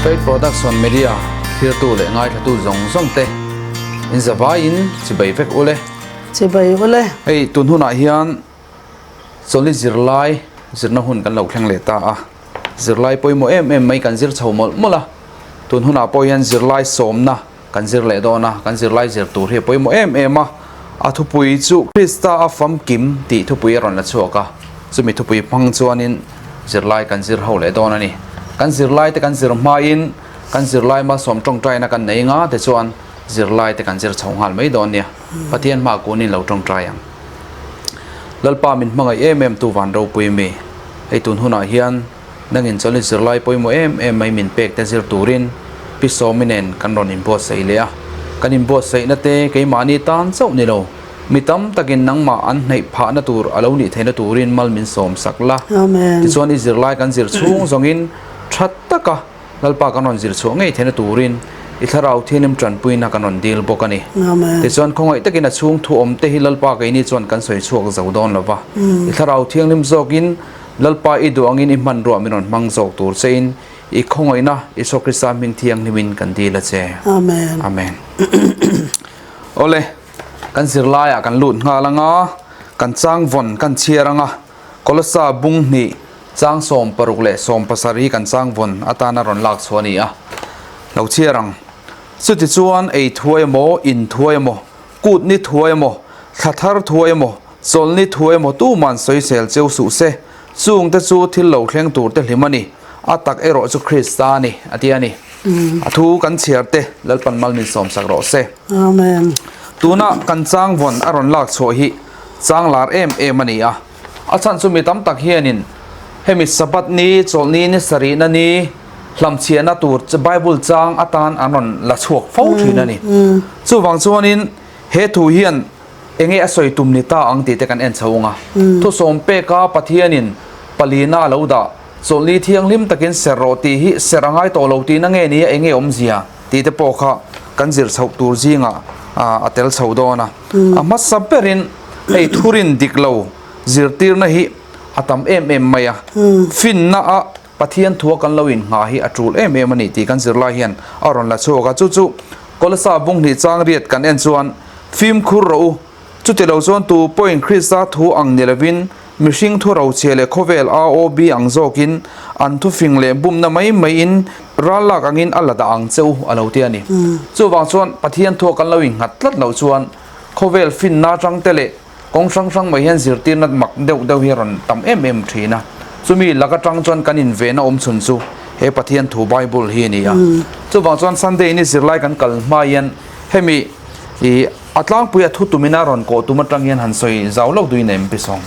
Faith Production Media thirtu leh ngaithlatu zawng zawng te in zavaiin chibai vek ule. Chibai ule. Hei tun hunah hian chawlhni zirlai zirna hun kan lo thleng leh ta a, zirlai pawimawh em em mai kan zir chho mawlh mawlh a, tun hunah pawh hian zirlai sawmna Kan zir leh dawn a, kan zirlai zir tur hi a pawimawh em em a, a thupui chu Krista a famkim tih thupui a rawn la chhuak a, chumi thupui hmang chuanin zirlai kan zir ho leh dawn a ni. Kan zirlai te kan zir hmain kan zirlai malsawm tawngtaina kan nei nga te chuan zirlai te kan zir chho nghal mai dawn nia. Pathian hma kunin lo tawngtai ang. Lalpa min hmangaih em em tu van ropui mi, hei tun hunah hian Nangin chuan i zirlai pawimawh em em mai min pek te zir turin Pi Sawmi nen kan rawn inbuatsaih leh a. Kan inbuatsaihna te keimahni tan chauh ni lo, mi tam takin nangmah an hnaih phahna tur a lo nih theihna turin mal min sawm sak la. Tichuan i zirlai kan zir chhung zawngin tha taka Lalpa kan rawn zir chhuah ngei theihna turin i Thlarau Thianghlim tanpuina kan rawn dil bawk a ni. Tichuan khawngaih takin a chhung thu awm te hi Lalpa keini chuan kan sawi chhuak zo dawn lo va. I Thlarau Thianghlim zawkin Lalpa i duh angin i hmanruah min rawn hmang zawk tur chein i khawngaihna Isua Krista hming thianghlimin kan dil a che. Amen. Amen. Awle, kan zirlaiah kan lut nghal anga, kan chang vawn kan chhiar anga, Kolossa bung hnih chang 16 leh 17 kan chang vawn atana rawn lak chhuah a ni a. Lo chhiar ang. Chutichuan ei thuai emaw, in thuai emaw, kut ni thuai emaw, thla thar thuai emaw, Chawlhni thu emaw tuman sawisel cheu suh se, chungte chu thil lo thleng tur te hlim a ni, a tak erawh chu Krista a ni, a ti a ni. A thu kan chhiar te Lalpan mal min sawmsak rawh se. Amen. Tuna kan chang vawn a rawn lak chhuah hi chang lar em em a ni a, a chhan chu mi tam tak hianin hemi Sabbath ni, chawlhni ni sarihna ni, hlamchhiahna tur Bible chang atan an rawn la chhuak fo thin a ni. Chuvang chuanin he thu hian Enge a sawi tum ni ta ang tih te kan en chho ang a. Thusawm peka Pathianin palina a lo dah, chawlhni thianghlim takin ser rawh tih hi ser a ngai tawh lo tihna nge nia enge awmzia tih te pawh kha kan zir chhoh tur zingah a tel chho dawn a. A hmasa berin hei thurin dik lo zirtirna hi a tam em em mai a. Finna a Pathian thua kan lo inngah hi a tul em em a ni tih kan zirlai hian a rawn la chhuak a. Chu chu Kolasa bung hnih chang riat kan en chuan Fimkhur rawh u, chuti lo chuan tu pawhin Krista thu ang ni lovin mihring thu rochhia leh khawvel AOB ang zawkin an thufing leh bumna mai maiin ral lak angin a la dah ang che u a lo ti a ni. Chuvang chuan Pathian thua kan lo innghat tlat loh chuan khawvel finna atangte leh Kawng hrang hrang mai hian zirtirna mak deuh deuh hi a rawn tam em em thin a, chumi lak atang chuan kan invenna awm chhun chu he Pathian thu Bible hi a ni a. Chuvang chuan Sunday ni zirlai kan kal hma hian hemi ih a tlangpui a thu tumina rawn kawh tum atang hian han sawi zau lo duin a em pi sawng.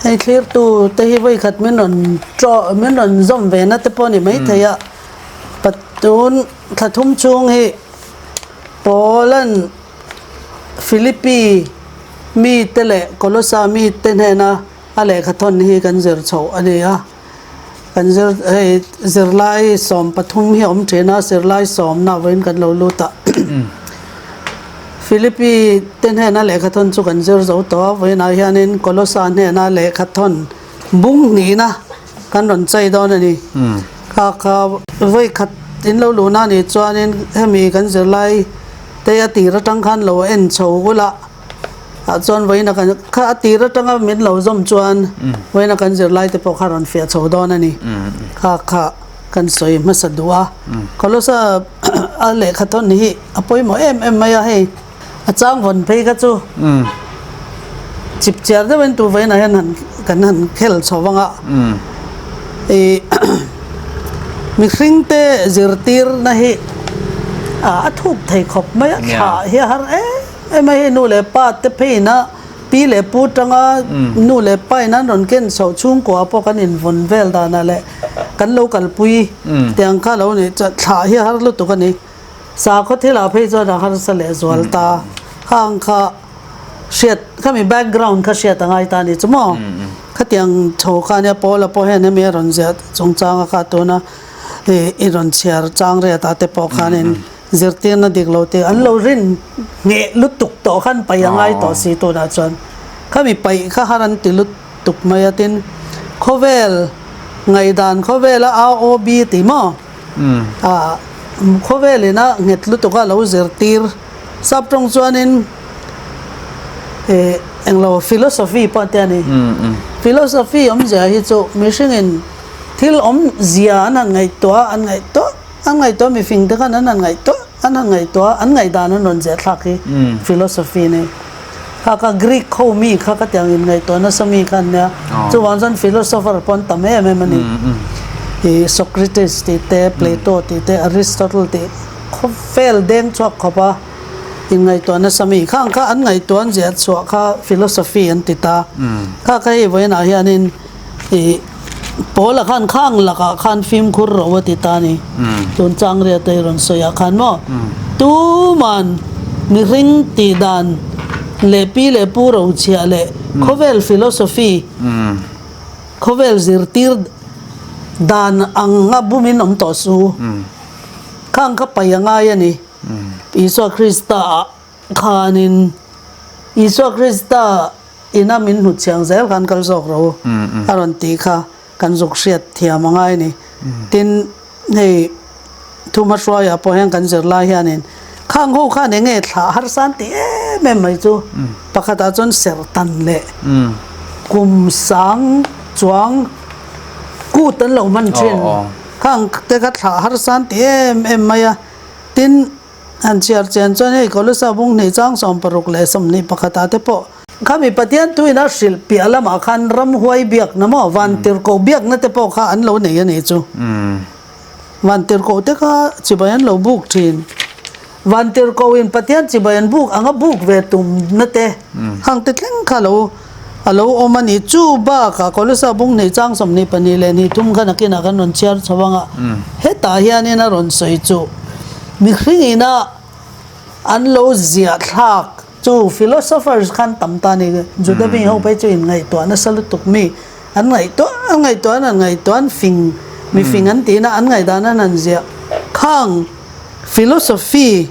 Hei thlirtu te hi vawikhat min rawn chaw min rawn zawm ve na te pawh a ni maithei a, patun thla thum chhung hi Paul-a'n Philippi mite leh Kolosa mite hnena a lehkha thawn hi kan zir chhoh a ni a. Kan zir hei zirlai 13 hi a awm thin a, zirlai sawmna vawiin kan lo lut a. Philippi te hnena lehkha thawn chu kan zir zo tawh a, vawiinah hianin Kolosa hnena lehkha thawn bung hnihna kan rawn chei dawn a ni. Kha kha vawi khat in lo luhna a nih chuanin hemi kan zirlai te a tir atang khan lo en chho ula ah chuan vawiin a kan kha a tir atanga min lo zawm chuan vawiin a kan zirlai te pawh kha rawn fiah chho dawn a ni. Kha kha kan sawi hmasa duh a. Kolosa a lehkha thawn hi a pawimawh em em mai a hei a chang vawn phei kha chu chip chiar deuhin tu vawiinah hian han kan han khel chho vang a ih mihring te zirtirna hi a thuk thei khawp mai a thlah hi a har em em a hei nu leh pa te pheiin a pi leh pu tanga nu leh pa in an rawn ken chhoh chhungkua pawh kan invawn vel danah leh kan lo kalpui tiang kha lo nih chuan thlah hi a har lutuk a ni. Sakhaw thilah phei chuan a harsa leh zual ta. Khang kha hriat khami background kha hriat a ngai ta a ni chu maw? Khatiang chho kha ania Paula pawh hian hemi a rawn ziah chungchanga kha tuna i rawn chhiar chang riat ah te pawh khanin zirtirna dik lo te an lo rin ngheh lutuk tawh khan paih a ngai tawh si tunah chuan khami paih kha har an ti lutuk mai a tin khawvel ngaihdan khawvela AOB tih maw? Ah khawvel ina nghet lutuk a lo zirtir sap tawng chuanin eh englo philosophy pawh te a ni. Philosophy awmzia hi chu mihringin thil awmzia an han ngaihtuah an ngaihtuah an ngaihtuah mifing te khan an han ngaihtuah an han ngaihtuah an ngaihdan an rawn ziah thlak hi philosophy a ni. Kha kha Greek ho mi kha ka tiang in ngaihtuah nasa mi kha an nia. Chuvang chuan philosopher pawh an tam em em a ni. Ih Socrates tih te, Plato tih te, Aristotle tih khawvel deng chhuak khawp a in ngaihtuah nasa mi. Khang kha an ngaihtuah an ziah chhuah kha philosophy an ti ta. Kha kha hei vawiinah hianin ih Paula khan khang lakah khan fimkhur ro a ti ta a ni. Tun Changria te rawn sawi ah khan maw tuman mihring tih dan leh pi leh pu ro chhiah leh khawvel philosophy, khawvel zirtir dan ang a bumin awm tawh su. Khang kha paih a ngai a ni. Isua Krista ah khanin Isua Krista Ina min hnut chiang zel khan kal zawk ro a rawn tih kha kan zuk hriat thiam a ngai a ni. Tin, hei Thuma Hruaia pawh hian kan zir lai hianin khang ho khan eng nge thlah harsa an tih em em mai chu pakhatah chuan serhtan leh kum sang chuang kut an lo hman thin. Khang te kha thlah harsa an ti em em mai a. Tin, Han chhiar chian chuan hei Kolosa bung hnih chang 60 leh 21 ah te pawh khami Pathian thuin a hrilh piah lamah khan ramhuai biakna maw vantirhkoh biakna te pawh kha an lo nei a nih chu. Vantirhkoh te kha chibai an lo buk thin. Vantirhkoh in Pathian chibai an buk anga buk ve tumna te hang te thleng kha lo a lo awm a ni. Chu bakah Kolosa bung hnih chang 22 leh 23 kha nakinah kan rawn chhiar chho anga hetah hianin a rawn sawi chu. Mihring ina an lo ziah thlak chu philosophers khan tam ta ni. Juda mi ho phei chu in ngaihtuah nasa lutuk mi an ngaihtuah an ngaihtuah an han ngaihtuah an fing mi fing an tihna an ngaihdan an han ziah khang philosophy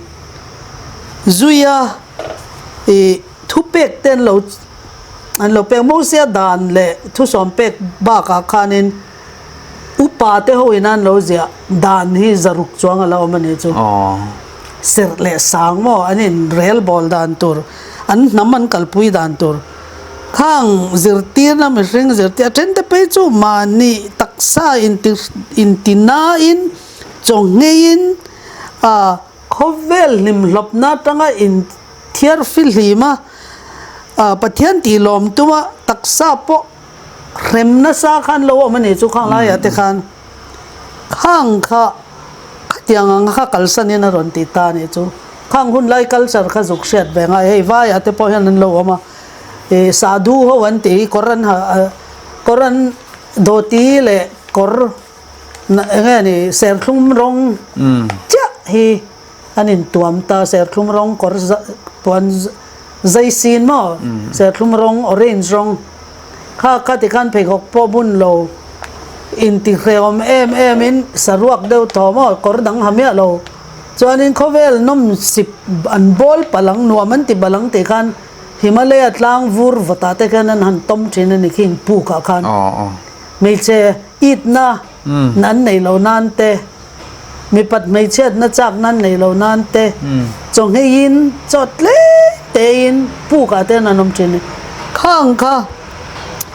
zuia ih thupek te an lo an lo pek Mosia dan leh thusawm pek bakah khanin Upa te ho in an lo ziah dan hi zaruk chuang a la awm a nih chu. Serh leh sang maw an in rel bawl dan tur, an hnam an kalpui dan tur. Khang zirtirna mihring zirtir a then te phei chu mahni taksa inti inti nain chaw ngheiin ah khawvel hlimhlawpna atanga in thiar fihlim a, ah Pathian tih lawm tuma taksa pawh Hrem nasa khan lo awm a nih chu khang laiah te khan khang kha khatiang ang kha kalsan in a rawn ti ta a nih chu. Khang hun lai culture kha zuk hriat ve ngai hei vaiah te pawh hian an lo awm a ih sadhu ho an tih hi kawr an ha kawr an dhoti leh kawr eng nge ni serthlum rawng chiah hi An intuam ta serthlum rawng kawr puan zai sin maw serthlum rawng orange rawng kha kha tikhan pheikhawk pawh bun lo intihrehawm em em in saruak deuh thaw maw kawr dang ha miah lo chuanin khawvel nawm sip an bawl palh ang nuam an ti palh ang tih khan Himalaya tlang vur vawtah te khan an han tawm thin a ni khi puk ah khan hmeichhe itna an nei lo nan te. Mipat hmeichhiatna chakna an nei lo nan te, chawngheiin chaw tlem tein pukah te an awm thin. Khang kha,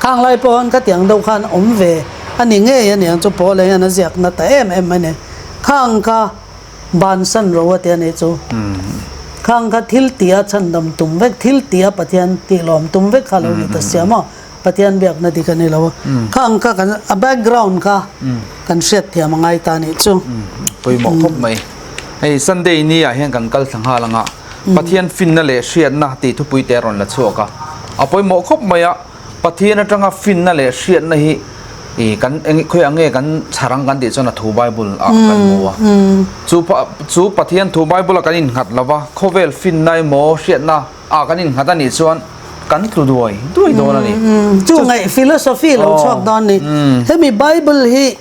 khang lai pawh khan khatiang deuh khan awm ve a ni ngei a niang chu Paul hian a ziak na ta em em a ni. Khang kha bansan ro a ti a nih chu. Khang kha thil tia chhandam tum vek, thil tia Pathian tihlawm tum vek kha lo ni ta sia maw. Pathian biakna dik a ni lo a, khang kha kan a background kha kan hriat thiam a ngai ta nih chu. Pawimawh khawp mai. Hei Sunday ni ah hian kan kal thla nghal ang a, Pathian finna leh hriatna tih thupui te a rawn la chhuak a, a pawimawh khawp mai a, Pathian atanga finna leh hriatna hi ih kan eng khawi ang nge kan chhar ang kan tih chuan a thu Bible ah kan hmu a, chu chu Pathian thu Bible a kan innghat lova khawvel finna emaw hriatna Ah kan innghat a nih chuan kan tlu duai duai dawn a ni. Chu ngaih philosophy lo chhuak dawn ni. Hemi Bible hi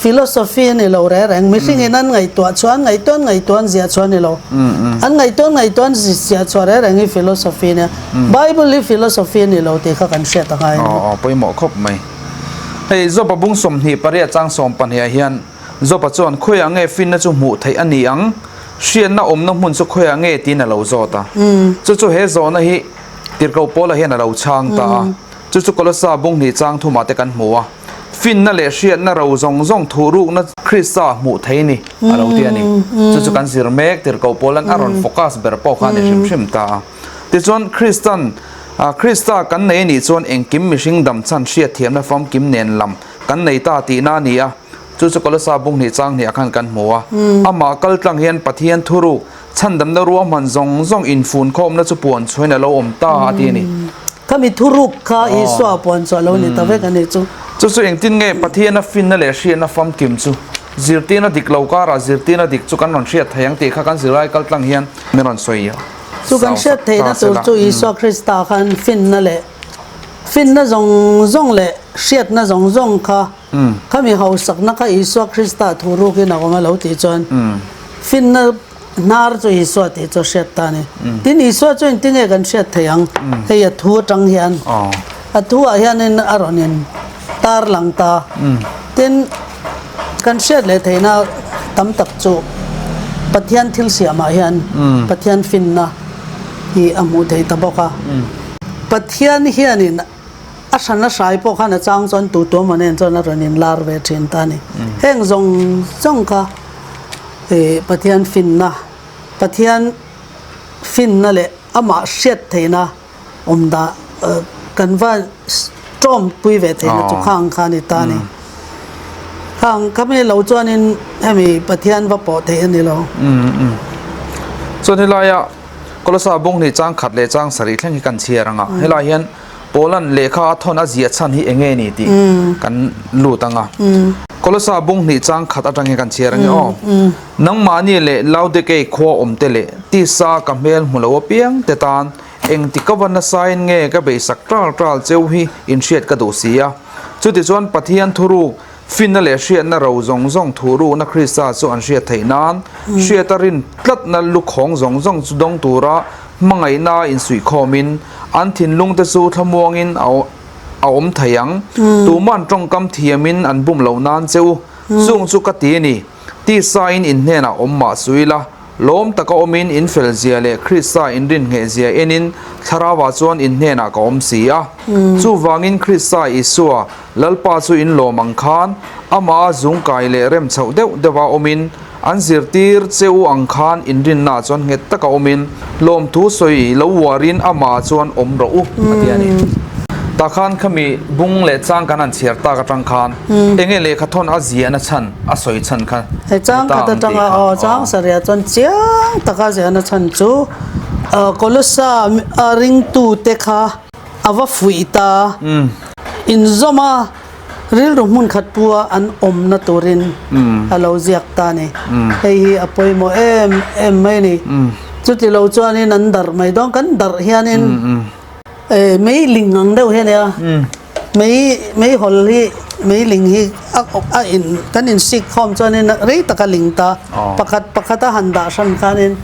philosophy a ni lo reng reng. Mihring in an ngaihtuah chuan ngaihtuah an ngaihtuah an ziah chhuah a ni lo. An ngaihtuah an ngaihtuah an ziah chhuah reng reng hi philosophy a nia. Bible hi philosophy a ni lo tih kha kan hriat a ngai a ni. Aw pawimawh khawp mai. Hei Job-a bung 28 chang 12 ah hian. Job-a chuan, Khawiah nge finna chu hmuh theih a ni ang? Hriatna awmna hmun chu khawiah nge? tiin a lo zawt a. Chu chu he zawhna hi Tirhkoh Paula hian a lo chhang ta a. Chu chu Kolossa bung hnih chang thumah te kan hmu a. Finna leh hriatna ro zawng zawng thuhrukna Krista hmuh thei ni a lo ti a ni. Chu chu kan zir mek Tirhkoh Paula'n a rawn focus ber pawh kha a ni hrim hrim ta a. Tichuan, Kristan, Krista kan nei a nih chuan engkim mihring dam chhan hriatthiamna famkim nen lam kan nei ta tihna a ni a. Chu chu Kolossa bung hnih chang hniah khan kan hmu a. Amah kal tlang hian Pathian thuruk, chhandamna ruahman zawng zawng infunkhawmna chu puan chhuain a lo awm ta a ti a ni. Khami thuruk kha Isua puan chu a lo ni ta vek a nih chu. Chu chu engtin nge Pathiana finna leh hriatna famkim chu zirtirna dik lo karah zirtirna dik chu kan rawn hriat thei ang tih kha kan zirlai kal tlang hian min rawn sawi Chu kan hriat theihna tur chu Isua Krista khan finna leh finna zawng zawng leh hriatna zawng zawng kha Khami hausakna kha Isua Krista thu rukin a awm a lo tih chuan finna hnar chu Isua tih chu a hriat ta a ni. Tin, Isua chu engtin nge kan hriat theih ang? Hei a thu atang hian a thu ah hianin a rawn in tar lang ta. Tin, kan hriat leh theihna tam tak chu Pathian thil siamah hian Pathian finna hi a hmuh theih ta bawk a. Pathian hianin A hran a hrai pawh khan a chang chuan tu tu emaw nen chuan a rawn inlar ve thin ta a ni. Heng zawng zawng kha ih Pathian finna, Pathian finna leh amah hriat theihna awm dah kan va tawm pui ve theihna chu khang kha a ni ta a ni. Khang kha mi lo chuanin hemi Pathian va pawh theih a ni lo. Chuan helaia Kolosa bung hnih chang khat leh chang sarih thleng hi kan chhiar ang a, helai hian Poland lehkha a thawn a ziah chhan hi eng nge ni tih kan lut ang a. Kolosa bung hnih chang khat atang hian kan chhiar ang e aw. Nangmahni leh Laodikei khua awmte leh tisa ka hmel hmu lo apiang te tan engti ka va nasain nge ka beisak ṭal ṭal cheu hi inhriat ka duh si a. Chutichuan Pathian thuruk Finna leh hriatna ro zawng zawng thuhrukna Krista chu an hriat theih nan, hriata rin tlatna lukhawng zawng zawng chu dawng tura hmangaihna insuihkhawmin, an thinlungte chu thlamuangin a awm thei ang. Tuman tawngkam thiamin an bum lo nan che u. Chung chu ka ti a ni, tisain in hnenah awm mah su ila, Lawm taka awmin in fel zia leh Krista in rinhngheh zia enin Thlarauah chuan in hnenah ka awm si a. Chuvangin Krista Isua, Lalpa chu in lawm ang khan, Amah a zungkai leh rem chhoh deuh deuha awmin, an zirtir che u ang khan in rinnaah chuan nghet taka awmin, lawmthu sawi lo uarin Amah chuan awm rawh u, a ti a ni. Tah khan khami bung leh chang kan han chhiar tak atang khan enge lehkha thawn a ziahna chhan a sawi chhan kha He chang khat atanga aw chang sarih chuan chiang taka ziahna chhan chu Kolossa ringtute kha a va fuih ta. Inzawm a rilru hmun khat pua an awmna turin a lo ziak ta a ni. Hei hi a pawimawh em em mai a ni. Chuti lo chuanin an darh mai dawn. Kan darh hianin Mei ling ang deuh hi a nia, mei mei hawl hi mei ling hi a a in kan in sik khawm chuanin rei tak a ling ta, pakhat pakhat a han dah hran khanin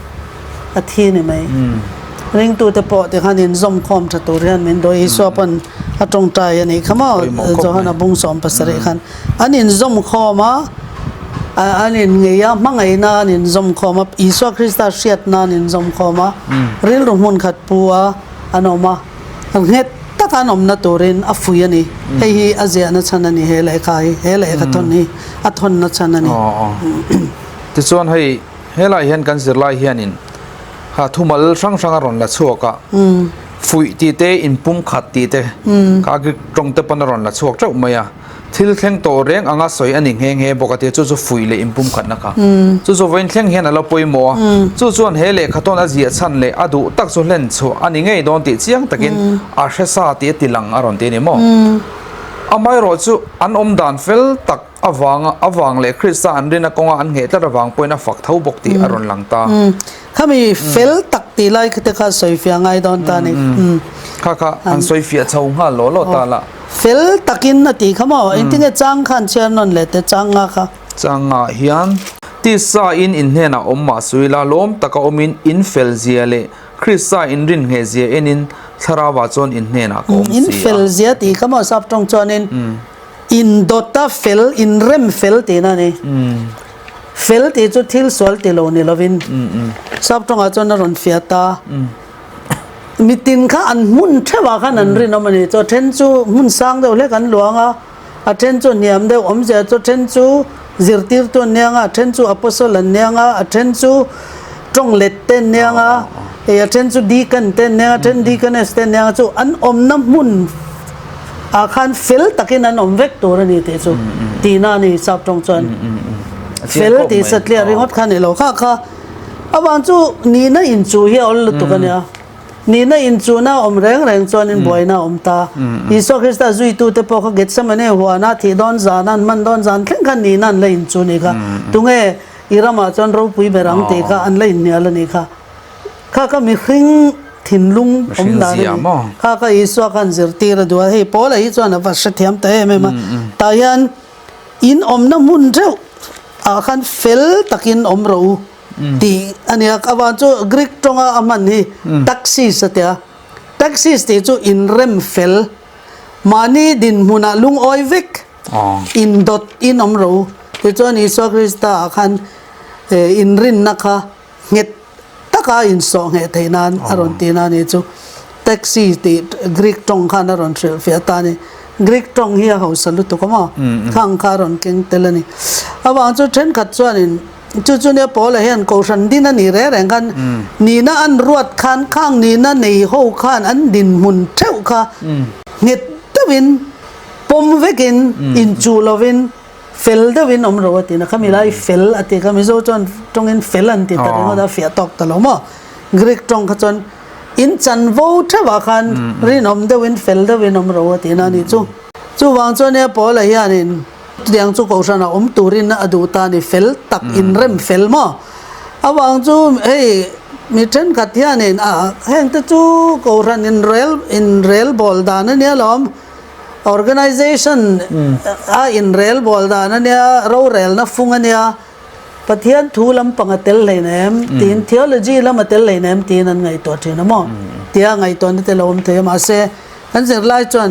a thi ni mai. Ringtute pawh tikhan in zawm khawm tha tur hian min duh Isua pawn a tawngtai a nih kha maw Johana bung 70 khan an in zawm khawm a, an in ngei a hmangaihna an in zawm khawm a, Isua Krista hriatna an in zawm khawm a, rilru hmun khat pu a. An awm a, nghet taka an awmna turin a fui a ni. Hei hi a ziahna chhan a ni, he lehkha hi, he lehkha thawn hi a thawnna chhan a ni. Tichuan hei helai hian kan zirlai hianin ha thumal hrang hrang a rawn la chhuak a, fuih tih te, inpumkhat tih te kha Greek tawng te pawn a rawn la chhuak teuh mai a. Thil thleng tawh reng anga sawi a ni nghe nghe bawk a tia chu chu fuih leh inpumkhatna kha. Chu chu vawiin thleng hian a la pawimawh a. Chu chuan he lehkha tawn a ziah chhan leh a duh tak chu hlen chhuah a ni ngei dawn tih chiang takin a hre sa tih a ti lang a rawn ti a ni maw? Amaherawh chu an awm dan fel tak avanga avang leh Krista an rinna kawnga an ngheh tlat avang pawhin a fak tho bawk tih a rawn lang ta. Khami fel tak tih lai te kha sawifiah ngai dawn ta ni. Kha kha an sawifiah chho nghal law law ta la. Fel takin a tih kha maw? Engtinge chang khan chhiar nawn leh teh chang nga kha? Chang ngah hian tisa in in hnenah awm mah sui la, lawm taka awmin in fel zia leh Krista in rin ngheh zia enin Thlarauah chuan in hnenah ka awm si a. In fel zia tih kha maw sap tawng chuanin. Indawta fel, inrem fel tihna a ni. Fel tih chu thil sual ti lo ni lovin sap tawngah chuan a rawn fiah ta. Mitin kha an hmun theuhah khan an rinawm a ni. Chaw then chu hmun sang deuh hlek an luang a, a then chu hniam deuh awmzia chu then chu zirtirtu an niang a, a then chu apostle an niang a, a then chu tawng let te an niang a, a then chu deacon te an niang a, a then deaconess te an niang a chu an awmna hmun ah khan fel takin an awm vek tur a ni tih chu tihna a ni sap tawng chuan fel tih satliah ringawt kha a ni lo kha kha avang chu nihna inchuh hi a awl lutuk a nia nihna inchuhna a awm reng reng chuanin buaina a awm ta Isua Krista zuitute pawh kha Gethsemane huana thih dawn zan an man dawn zan thleng khan nihna an la inchuh a nih kha tunge i ramah chuan ropui ber ang tih kha an la inhnial a nih kha. Kha ka mihring thinlung awm dan a ni. Kha ka Isua khan zirtir a duh a, hei Paula hi chuan a va hrethiam ta em em a. Tah hian in awmna hmun reuh ah khan fel takin awm rawh u tih a ni a. Avang chu Greek tawnga a hman hi taxis a ti a. Taxis tih chu inrem fel, mahni dinhmunah lungawi vek, indawt in awm rawh u. Tichuan Isua Krista ah khan inrinna kha nghet taka insawh ngheh theih nan a rawn ti na ni chu taxi tih Greek tawng khan a rawn hrilhfiah ta a ni. Greek tawng hi a hausa lutuk a maw? Khang kha a rawn keng tel a ni. Avang chu thenkhat chuanin chu chu nia Paula hian Kohhran din a nih reng reng khan nihna an ruat khan khang nihna nei ho khan an dinhmun theuh kha nghet deuhin pawm vekin inchuh lovin Fel deuhin awm ro a ti na khami lai fel a ti kha Mizo chuan tawngin fel an ti ta ringawt a fiah tawk ta lo maw Greek tawng kha chuan in chanvo theuhah khan rinawm deuhin fel deuhin awm ro a ti na a nih chu. Chuvang chuan nia Paula hianin chutiang chu Kohhranah awm turin a duh ta a ni fel tak inrem fel maw avang chu hei mi thenkhat hianin a hengte chu Kohhran inrel inrelbawl dan a nia lawm. Organization a inrel bawl dan a nia, rorelna fung a nia, Pathian thu lampang a tel hlein em tiin theology lam a tel hlein em tiin an ngaihtuah thin a maw? Tia ngaihtuahna te lo awm thei a, mahse kan zirlai chuan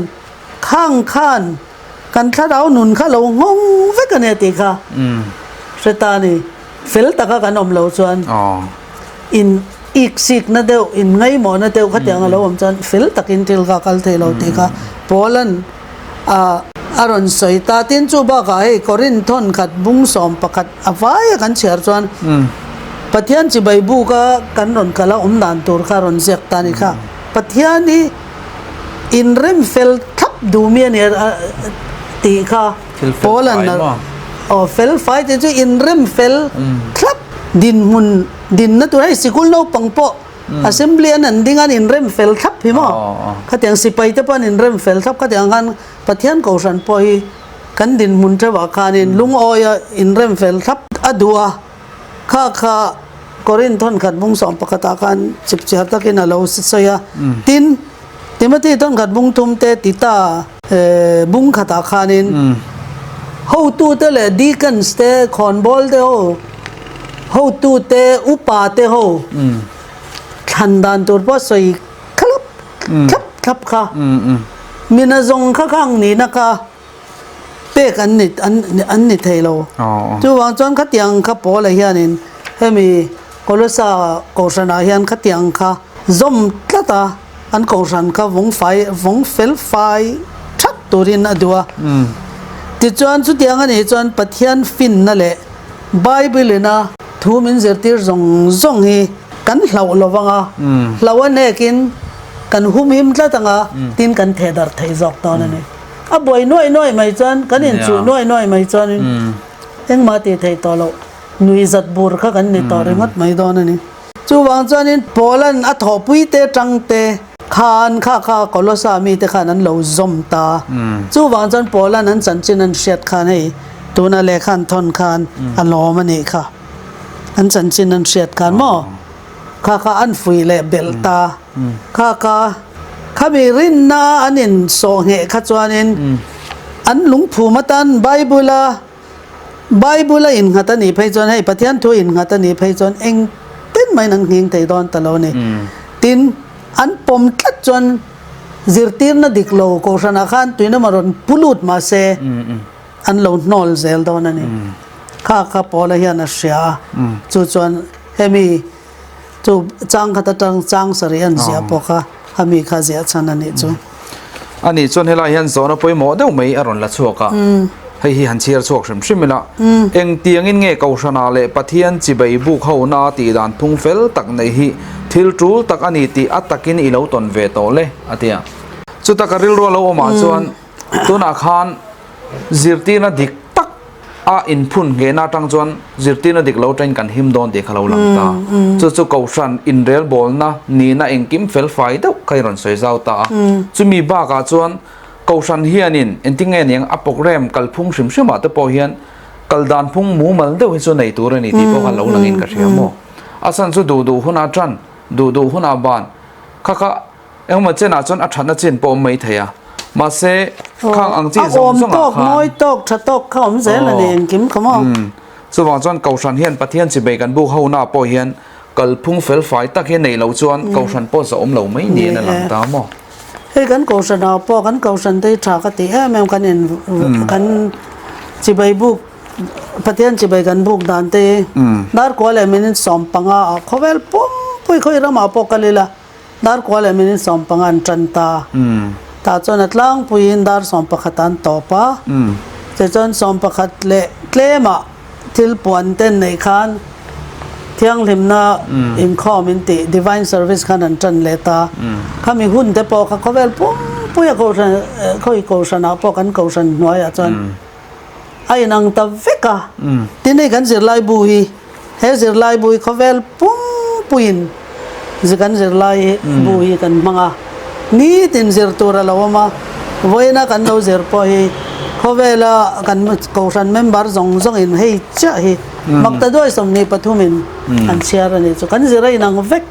khang khan kan thlarau nun kha lo nghawng vek a nia tih kha hre ta a ni. Fel taka kan awm lo chuan in ik sikna deuh, in ngaimawhna deuh khatiang a lo awm chuan fel takin thil kha a kal thei lo tih kha Paula'n a a rawn sawi ta. Tin, chu bakah hei Korinth thawnkhat bung 11 a vaia kan chhiar chuan Pathian chibai buka kan rawn kal a awm dan tur kha a rawn ziak ta a ni kha. Pathian hi inrem fel thlap duh mi a ni tih kha Paula'n a aw fel fai tih chu inrem fel thlap dinhmun Dinna tur hei sikul naupang pawh assembly an an ding a an inrem fel thlap hi maw? Khatiang sipai te pawh an inrem fel thlap khatiang khan Pathian Kohhran pawh hi kan dinhmun theuhah khanin lungawi a inrem fel thlap a duh a, kha kha Korinth thawnkhat bung 11 ah khan chipchiar takin a lo sawi a. Tin, Timothy thawnkhat bung thum te Tita bung khatah khanin hotute leh deacons te khawnbawl te ho hotute upa te ho thlan dan tur pawh sawi thlap thlap thlap kha mina zawng kha khang nihna kha pek an ni an ni thei lo chuvang chuan khatiang kha Paula hianin hemi Kolosa kohhranah hian khatiang kha zawm tlat a. An kohhran kha vawng fai vawng fel fai that turin a duh a. Tichuan chutiang a nih chuan Pathian finna leh Bible ina thu min zirtir zawng zawng hi kan hlauh lo vang a, hlauh a hnekin kan humhim tlat ang a, tin kan theh darh thei zawk dawn a ni. A buai nuaih nuaih mai chuan kan inchuh nuaih nuaih mai chuanin engmah tih theih tawh loh nuihzat bur kha kan ni tawh ringawt mai dawn a ni. Chuvang chuanin Paula'n a thawhpuite tangte khan kha kha Kolosa mite khan an lo zawm ta. Chuvang chuan Paula'n an chanchin an hriat khan hei tuna lehkha an thawn khan a lawm a nih kha. An chanchin an hriat khan maw kha kha an fuih leh belh ta. Kha kha khami rinna an insawh ngheh kha chuanin an lungphum atan Bible-a Bible a innghat a nih phei chuan hei Pathian thu innghat a nih phei chuan eng tin maiin an nghing thei dawn ta lo a ni. Tin, an pawm tlat chuan Zirtirna dik lo Kohhranah khan tuinam a rawn pu lut mahse an lo hnawl zel dawn a ni. Kha kha Paula hian a hria a, chu chuan hemi chu chang khat atang chang sarih an ziah pawh kha ami kha ziah chhan a nih chu. A nih chuan helai hian zawhna pawimawh deuh mai a rawn la chhuak a, hei hi han chhiar chhuak hrim hrim ila, engtiangin nge Kohhranah leh Pathian chibai buk hona tih dan phung fel tak neih hi thil tul tak a ni tih a takin i lo tawn ve tawh le a ti a. Chuta ka rilru a lo awmah chuan tunah khan zirtirna dik tak a inphun nghehna atang chuan zirtirna dik lo atangin kan him dawn tih kha lo lang ta. Chu chu Kohhran inrelbawlna nihna engkim felfai deuh kha i rawn sawi zau ta a. Chumi bakah chuan Kohhran hianin engtin nge niang a programme kalphung hrim hrimah te pawh hian kal dan phung mumal deuh hi chu nei tur a ni tih pawh kha lo langin ka hria maw. A chhan chu duh duh hunah tan, duh duh hunah ban kha kha Engemaw chenah chuan a thatna chin pawh awm mai thei a, mahse khang ang chi zawng zawngah khan. A awm tawk, ngawi tawk, tha tawk kha awm zel a ni engkim kha maw? Chuvang chuan Kohhran hian Pathian chibei kan buk hona pawh hian kalphung fel fai tak hi neih loh chuan Kohhran pawh zawh awm lo mai niin a lang ta maw? Hei kan Kohhranah pawh kan Kohhran te hi tha ka ti em em kan in kan chibei buk Pathian chibei kan buk dan te hi Darkua leh minute 15 ah khawvel pumpui khawi ramah pawh kal ila Dar kua leh minute 15 an tan ta. Tah chuan a tlangpuiin dar 11 an tawp a. Tichuan 11 leh tlemah thil puan ten neih khan thianghlimna inkhawm in tih Divine Service khan an tan leh ta. Khami hun te pawh kha khawvel pumpuia kohhran khawi kohhranah pawh kan kohhran hnuaiah chuan a inang ta vek a. Tin hei kan zirlai bu hi He zirlai bu hi khawvel pumpuiin kan zirlai bu hi kan hmang a, nitin zir tur a lo awm a, vawiina kan lo zir pawh hi khawvela kan kohhran member zawng zawngin hei chiah hi maktaduai 23 in an chhiar a nih chu kan zir a inang vek.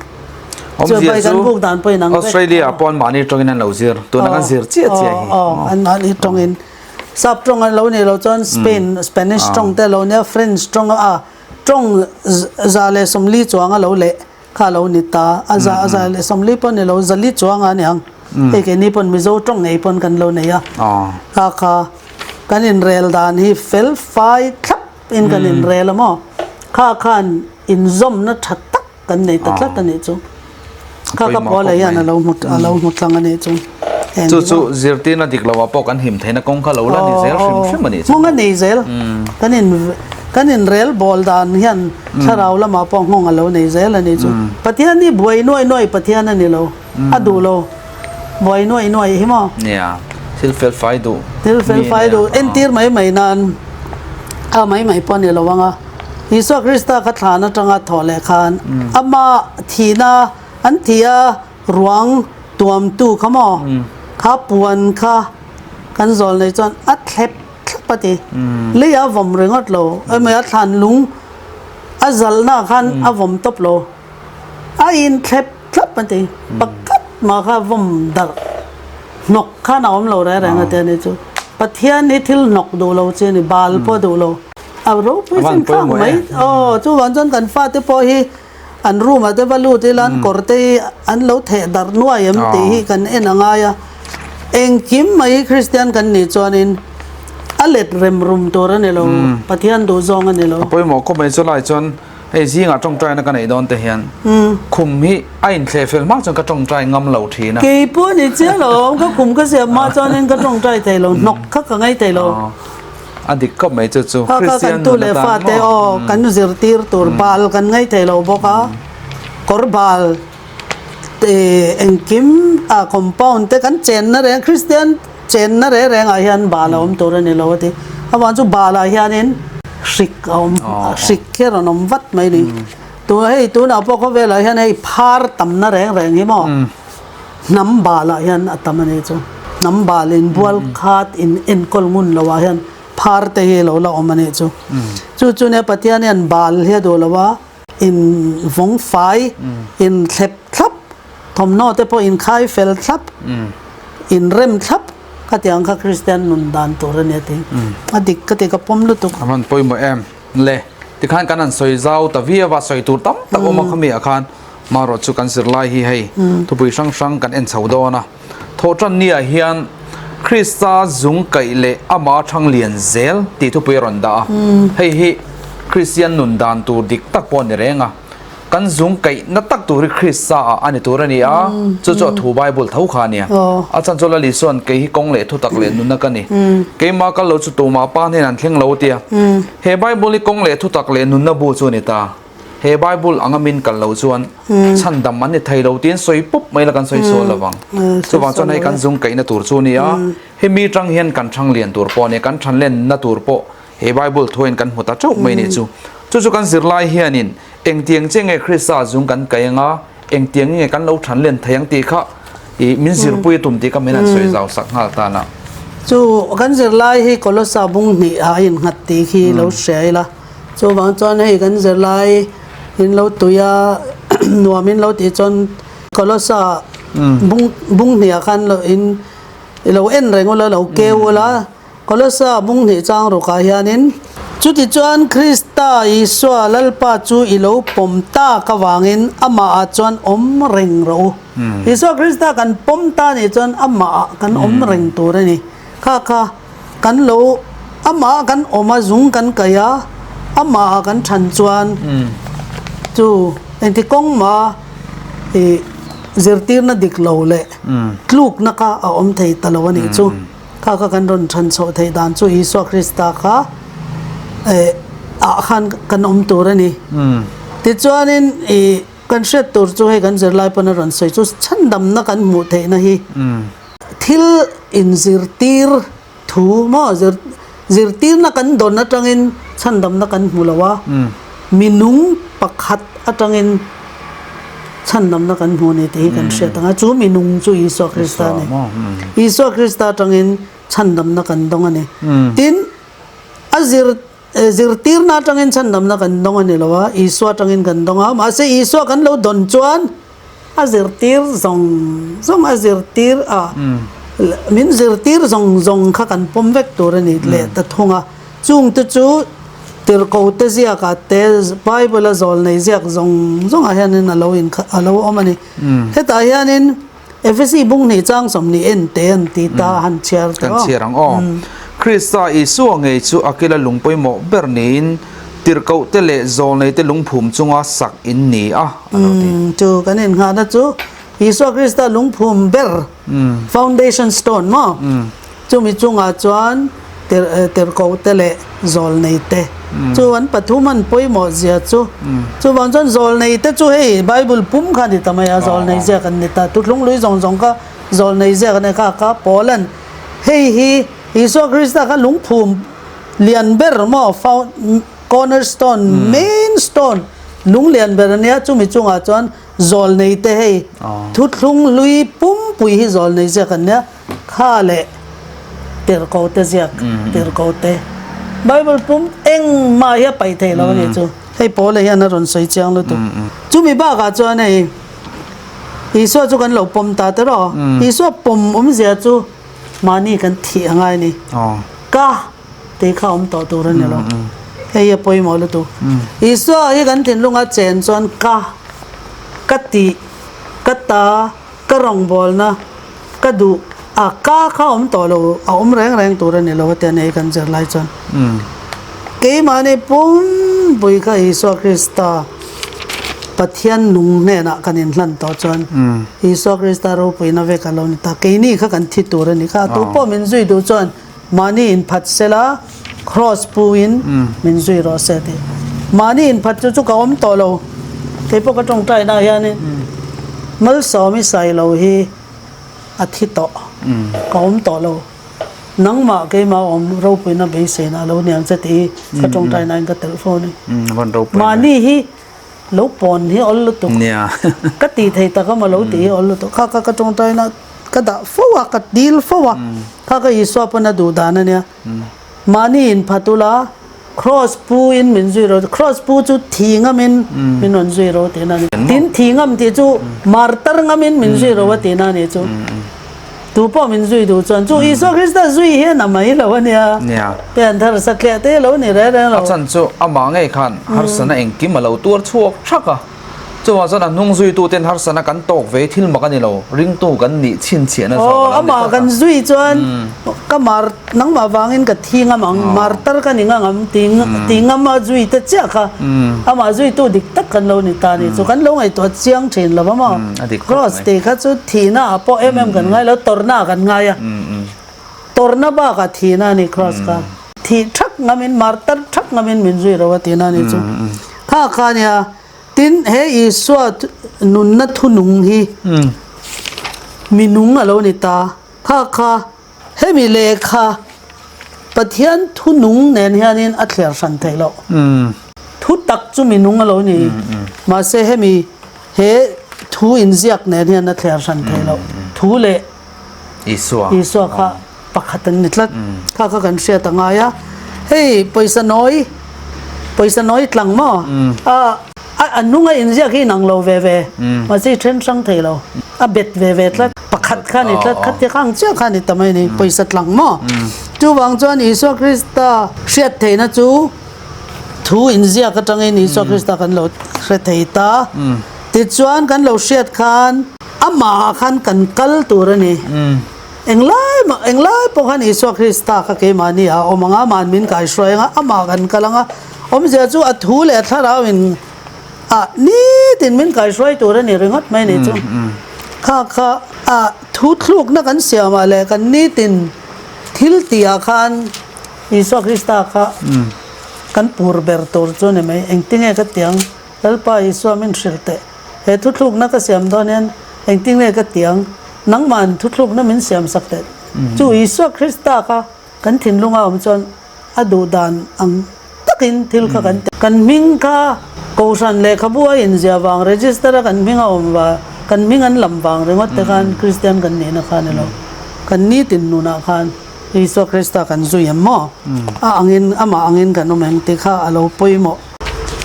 Awmzia chu Australia ah pawh anmahni tawngin an lo zir, tuna kan zir chiah chiah hi. Aw, anmahni tawngin. Sap tawng a lo nih loh chuan Spain, Spanish tawng te a lo nia, French tawng a tawng 140 chuang a lo leh kha a lo ni ta. A za 140 pawh ni lo, 400 chuang a ni ang. Hei keini pawn Mizo tawng ngei pawn kan lo nei a. Kha kha kan inrel dan hi fel fai thlap in kan inrel a maw? Kha khan inzawmna tha tak Kan nei ta tlat a nih chu. Kha ka pawl ah hian a lo hmu a lo hmu tlang a nih chu. Chu chu zirtirna dik lo ah pawh kan him theihna kawng kha lo la ni zel hrim hrim a nih chu. Nghawng a nei zel. Kan in kan in rel bawl dan hian thlarau lamah pawh nghawng a lo nei zel a nih chu. Pathian hi buai nuai nuai Pathian a ni lo. A duh lo. Buai nuai nuai hi maw? Nia. Thil fel fai duh. Thil fel fai duh. Entir mai mai nan a mai mai pawh a ni lo ang a. Isua Krista kha thlan atanga thawh leh khan ama thihna an thi a ruang tuamtu kha maw kha puan kha kan zawl nei chuan a thlep thlap a ti. Lei a vawm ringawt lo emaw a thlan lung a zalhna khan a vawm tawp lo a in thlep thlap a ti. Pakhat mah kha vawm darh hnawk khan a awm lo reng reng a ti a ni chu. Pathian hi thil hnawk duh lo chi a ni, bal pawh duh lo. A ropui sin thlak mai. Aw chuvang chuan kan fate pawh hi an room ah te va lut ila an kawr te hi an lo theh darh nuai em tih hi kan en a ngai a. Engkim mai hi Kristian kan nih chuanin a let rem rum tur a ni lo, Pathian duh zawng a ni lo. A pawimawh khawp mai chu lai chuan hei zingah tawngtaina ka neih dawn te hian khum hi a inthleh fel hma chuan ka tawngtai ngam lo thin a. Kei pawh ni chiah lo, ka khum ka siam hma chuanin ka tawngtai thei lo, hnawk kha ka ngai thei lo. A dik khawp mai chu chu Kha kha kan tu leh fate aw kan zirtir tur bal kan ngaih thei lo bawk a, kawr bal engkim a compound te kan chenna reng Kristian chenna reng reng ah hian bal a awm tur a ni lo a ti. Avang chu bal ah hianin hrik a awm hrik hi a rawn awm vat mai ni. Tu hei tunah pawh khawvel ah hian hei phar tamna reng reng hi maw. Hnam balah hian a tam a nih chu. Hnam bal in bual khat in enkawl ngun lo ah hian phar te hi lo la awm a nih chu. Chu chu nia Pathian hian bal hi a duh lo a, in vawng fai, in thlep thlap, thawmhnaw te pawh in khai fel thlap, in rem thlap khatiang kha Kristian nun dan tur a ni a ti. A dik ka ti ka pawm lutuk. A rawn pawimawh em le. Tikhan kan han sawi zau ta viau a, sawi tur tam tak awm a khami ah khan. Marawh chu kan zirlai hi hei thupui hrang hrang kan en chho dawn a. Thawhṭanniah hian Krista zung kaih leh amah ṭhang lian zel tih thupui a rawn dah a. Hei hi Kristian nun dan tur dik tak pawh a ni reng a. Kan zung kaihna tak tur hi Krista ah a ni tur a ni a, chu chu a thu Bible tho kha a nia. A chhan chu Lali chuan kei hi kawng leh thutak leh nunna ka ni. Keimah kal lo chu tumah pa hnen an thleng lo tia. He Bible hi kawng leh thutak leh nunna bu chu a ni ta. He Bible anga min kal lo chuan chhandam an ni thei lo tiin sawi pawp mai la kan sawi sual lo vang. Chuvang chuan hei kan zung kaihna tur chu a ni a, hemi tang hian kan thang lian tur pawh a ni a, kan than lenna tur pawh He Bible thuain kan hmu ta teuh mai nih chu. Chu chu kan zirlai hianin engtiang che nge Krista zung kan kai anga, engtiang nge kan lo than len thei ang tih kha i min zirpui a tum tih kha min han sawi zau sak nghal tan a. Chu kan zirlai hi Kolosa bung hnih ah a innghat tih khi lo hria ila. Chuvang chuan hei kan zirlai in lo tui a nuam in lo tih chuan Kolosa bung bung hnih ah khan lo in i lo en reng ula lo keu ula. Kolosa bung hnih chang rukah hianin, Chutichuan Krista Isua Lalpa chu i lo pawm tak avangin amahah chuan awm reng rawh u. Isua Krista kan pawm ta nih chuan amahah kan awm reng tur a ni. Kha kha kan lo amahah kan awm a, zung kan kaih a, amahah kan than chuan chu engti kawng mah i zirtirna dik lo leh tlukna kha a awm thei ta lo a nih chu. Kha kha kan rawn than chhoh theih dan chu Isua Krista kha eh ah khan kan awm tur a ni. Tichuanin ih kan hriat tur chu hei kan zirlai pawn a rawn sawi chu chhandamna kan hmuh theihna hi thil inzirtir thu maw zir zirtirna kan dawn atangin chhandamna kan hmu lo a, minung pakhat atangin Chhandamna kan hmu a ni tih hi kan hriat ang a, chu minung chu Isua Krista a ni. Isua Krista atangin chhandamna kan dawng a ni. Tin, a zir zirtirna atangin chhandamna kan dawng a ni lo a, Isua atangin kan dawng a, mahse Isua kan lo dawn chuan a zirtir zawng zawng a zirtir a, min zirtir zawng zawng kha kan pawm vek tur a ni leh ta thung a. Chungte chu Tirhkohte ziakah te, Bible-a zawlnei ziak zawng zawngah hianin a lo inkha a lo awm a ni. Hetah hianin Efesi bung hnih chang 20 en te an ti ta a han chhiar tawh. Kan chhiar ang aw. Krista Isua ngei chu a kila lung pawimawh ber niin Tirhkohte leh zawlneite lungphum chunga sak in ni a, a lo ti. Chu kan innghahna chu Isua Krista lungphum ber, foundation stone maw? Chumi chungah chuan tirhkohte leh zawlneite chu an pathum an pawimawh zia chu. Chuvang chuan zawlneite chu hei Bible pum kha a ni ta mai a, zawlnei ziak an ni ta. Thuthlung lui zawng zawng kha zawlnei ziak an ni kha kha Paulan hei hi Isua Krista kha lungphum lian ber maw cornerstone main stone lung lian ber a nia chumi chungah chuan zawlneite hei thuthlung hlui pumpui hi zawlnei ziak an nia. Kha leh tirhkohte ziak, tirhkohte Bible pum engmah hi a paih thei lo a nih chu. Hei Paula hian a rawn sawi chiang lutuk. Chumi bakah chuan hei Isua chu kan lo pawm ta tiraw? Isua pawm awmzia chu mahni kan thih a ngai a ni. Ka tih kha awm tawh tur a ni lo. Hei hi a pawimawh lutuk. Isua hi kan thinlunga chen chuan ka, ka tih, ka ta, Ka rawngbawlna ka duh a, ka kha awm tawh lo, a awm reng reng tur a ni lo a ti a nei kan zir lai chuan. Keimahni pumpui kha Isua Krista Pathian nung hnenah kan inhlan tawh chuan Isua Krista ropuina vek a lo ni ta. Keini kha kan thi tur a ni kha. Tu pawh min zui duh chuan mahni inphat sela Kraws puin min zui rawh se tih. Mahni inphat chu chu ka awm tawh lo. Kei pawh ka tawngtaina hianin Malsawmi Sailo hi a thi tawh. Ka awm tawh lo. Nangmah keimah awm ropuina beiseina a lo niang che tih hi ka tawngtainain ka telh fo a ni. Mahni hi lo pawn hi awl lutuk. Ka tih thei tak a maw lo tih hi awl lutuk. Kha kha ka tawngtaina ka dah fo a, ka dil fo a. Kha kha Isua pawn a duh dan a nia. Mahni in phat ula, Kraws pu in min zui ro, Kraws pu chu thi ngam in min rawn zui ro tihna a ni. Tin, thi ngam tih chu martar ngam in min zui ro a tihna a ni chu. Tu pawh min zui duh chuan chu Isua Krista zui hian a mai lo a nia. Pian thar satliah te lo ni reng reng lo. A chan chu amah ngei khan harsana engkim a lo tuar chhuak thak a. Chuvang chuan a hnung zuituten harsatna kan tawk ve thil mak a ni lo, ringtu kan nih chhinchhiahna zawk a lo ni tlat a. Aw, amah kan zui chuan ka mar, nangmah vangin ka thi ngam ang, martar ka ni ngam ang ti ti ngam a zui te chiah kha amah zuitu dik tak kan lo ni ta ni chu kan lo ngaihtuah chiang thin lo va maw? Cross tih kha chu thihna ah pawh em em kan ngai lo, tawrhna ah kan ngai a, tawrhna bakah thihna a ni cross kha. Thih thak ngamin, martar thak ngamin min zui ro a tihna a ni chu. Kha kha nia. Tin, he Isua nunna thunung hi minung a lo ni ta. Kha kha hemi lehkha Pathian thunung nen hianin a thliar hran theih loh. Thu tak chu minung a lo ni. Mahse hemi he thu inziak nen hian a thliar hran theih loh. Thu leh Isua kha pakhat an ni tlat. Kha kha kan hriat a ngai a. Hei pawisa nawi, pawisa nawi tlang maw? A a hnunga inziak hi inang lo ve ve. Mahse i then hrang thei lo. A bet ve ve tlat. Pakhat kha a ni tlat. Khatia kha ang chiah kha a ni ta mai a ni. Pawisa tlang maw? Chuvang chuan Isua Krista hriat theihna chu thu inziak atangin Isua Krista kan lo hre thei ta. Tichuan kan lo hriat khan amahah khan kan kal tur a ni. Englai mah, englai pawh khan Isua Krista kha keimahni ah a awm ang a, ama'n min kaihruai ang a, amah kan kal ang a. Awmzia chu a thu leh a thlarau in ah nitin min kaihruai tur a ni ringawt mai ni chu. Kha kha a thu thlukna kan siam ah leh kan nitin thil tih ah khan Isua Krista kha kan pur ber tur chu a ni mai. Engtinge ka ti ang? Lalpa Isua min hrilh teh. He thuthlukna ka siam dawn hian engtin nge ka ti ang? Nangma'n thuthlukna min siam sak teh. Chu Isua Krista kha kan thinlunga awm chuan a duh dan ang takin thil kha kan ti. Kan hming kha Kohhran lehkhabu a inziah vang, register a kan hming a awm va, kan hming an lam vang ringawt te khan Kristian kan nihna kha a ni lo. Kan nitin nunah khan Isua Krista kan zui em maw? A angin, amah angin kan awm em tih kha a lo pawimawh.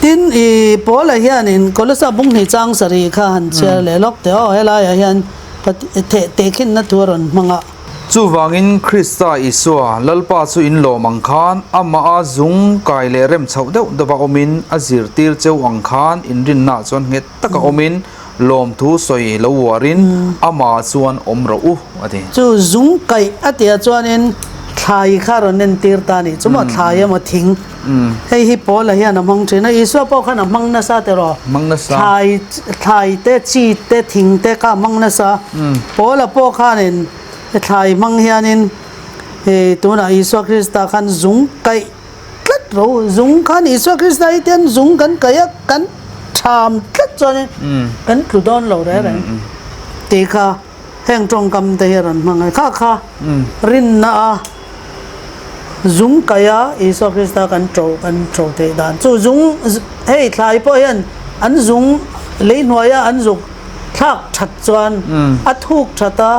Tin, i Paula hianin Kolosa bung hnih chang sarih kha han chhiar leh lawk teh aw, helaiah hian theh tehkhinna thu a rawn hmang a. Chuvangin Krista Isua, Lalpa chu in lawm ang khan, amaha zung kai leh rem chhoh deuh deuha awmin a zirtir cheu ang khan inrinnaah chuan nghet taka awmin lawmthu sawi lo uarin amah chuan awm rawh u, a ti. Chu zung kaih a tihah chuanin thlai kha rawn entir ta a nih chu maw, thlai emaw thing. Hei hi Paula hian a hmang thin a, Isua pawh khan a hmang nasa teh rawh. Hmang nasa. Thlai, thlai te, chi te, thing te kha a hmang nasa. Paula pawh khanin thlai hmang hianin hei tunah Isua Krista khan zung kaih tlat ro, zung khan Isua Krista hi tian zung kan kaih a, kan tham tlat chuanin kan tlu dawn lo reng reng tih kha heng tawngkam te hi a rawn hmang a, kha kha rinna a zung kaih a Isua Krista kan to kan to theih dan chu zung hei thlai pawh hian an zung lei hnuaia an zuk thlak that chuan a thuk that a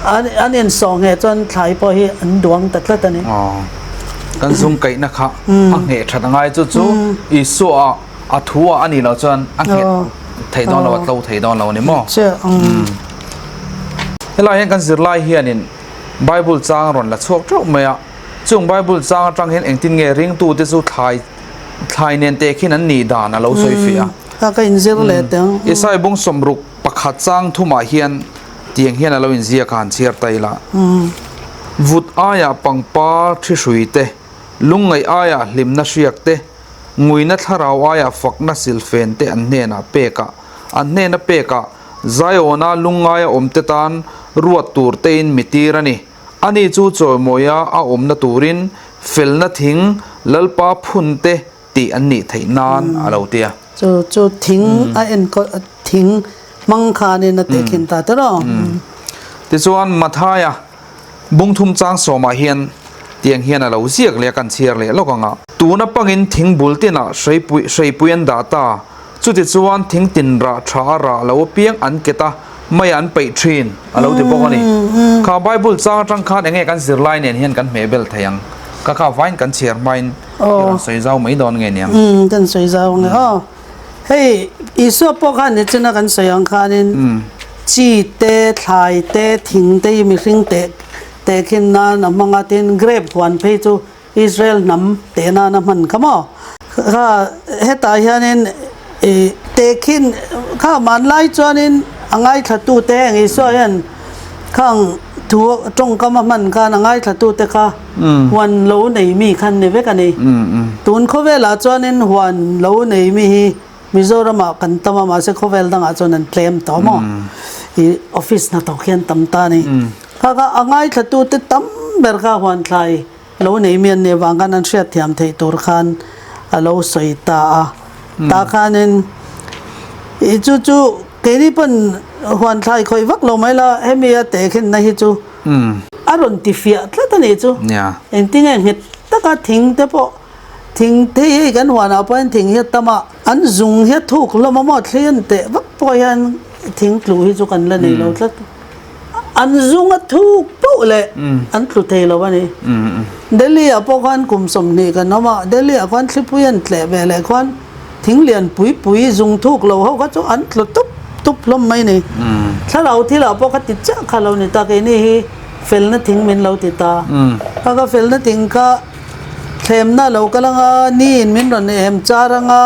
an an insawh ngheh chuan thlai pawh hi an duang ta tlat a ni. Kan zung kaihna kha a ngheh that a ngai chu chu Isua a thu ah a nih loh chuan a nghet thei dawn lo a tlo thei dawn lo a ni maw? Helai hian kan zirlai hianin Bible chang a rawn la chhuak teuh mai a, chung Bible chang atang hian engtin nge ringtute chu thlai thlai nen teh khin an nih dan a lo sawi fiah a. Ka ka inzir leh teh ang. Isai bung sawmruk pakhat chang thumah hian tiang hian a lo inziak a han chhiar ta ila. Vut aiah pangpar thi hrui te, lungngaih aiah hlimna hriak te, nguina thlarau aiah fakna silfen te an hnenah pek a, an hnena pek a, Zion-a lungngaia awmte tan ruat tur tein mi tir a ni. Ani chu chawimawia a awmna turin felna thing Lalpa phun te tih an nih theih nan a lo ti a. Chu chu thing a enkawl thing hmang khanin a tehkhin ta tawh lo. Tichuan Mathaia bungthum chang sawmah hian tiang hian a lo ziak leh a kan chhiar leh lawk ang a. Tuna pangin thing bul tinah hreipui hreipui an dah ta. Chutichuan thing tin rah tha a rah lo apiang an ket a, mei an peih thin a lo ti bawk a ni. Kha Bible chang atang khan enge kan zirlai nen hian kan hmeh bel thei ang? Ka kha vain kan chhiar hmain i rawn sawi zau mai dawn nge niang? Umm kan sawi zau nge aw. Hei Isua pawh khan nichina kan sawi ang khanin chi te, thlai te, thing te hi mihring teh tehkhin nan a hmang a, tin grape huan phei chu Israel hnam teh nana hman kha maw? Kha hetah hianin ih. Tehkhin kha hmanlai chuanin a ngaithlatute heng Isua hian khang thu tawngkam a hman khan a ngaithlatute kha huan lo nei mi khan ni vek a ni. Tun khawvelah chuanin huan lo nei mi hi Mizoramah kan tam a, mahse khawvel dangah chuan an tlem tawh maw? I office hnathawk hian tam ta a ni. Kha kha a ngaithlatute tam ber kha huan thlai Lo nei mi an nih avang khan an hriatthiam theih tur khan a lo sawi ta a. Tah khanin i chu chu keini pawn huan thlai khawih vak lo mai la, hemi a tehkhinna hi chu a rawn ti fiah tlat a nih chu. Engtinge nghet taka thing te pawh thing te hi kan huanah pawhin thing hi a tam a, an zung hi a thuk hlawm a maw thli an teh vak pawh hian thing tlu hi chu kan la nei lo tlat. An zung a thuk poh leh an tlu thei lo a ni. Delhi ah pawh khan kum 20 kan awm a, Delhi ah khuan thlipui an tleh ve leh khuan thing lian pui pui zung thuk lo ho kha chu an tlu tup tup hlawm mai ni. Thlarau thil ah pawh kha ti chiah kha lo ni ta, keini hi felna thing min lo ti ta. Kha kha felna thing kha thlemna lo kal anga, ni in min rawn em char anga,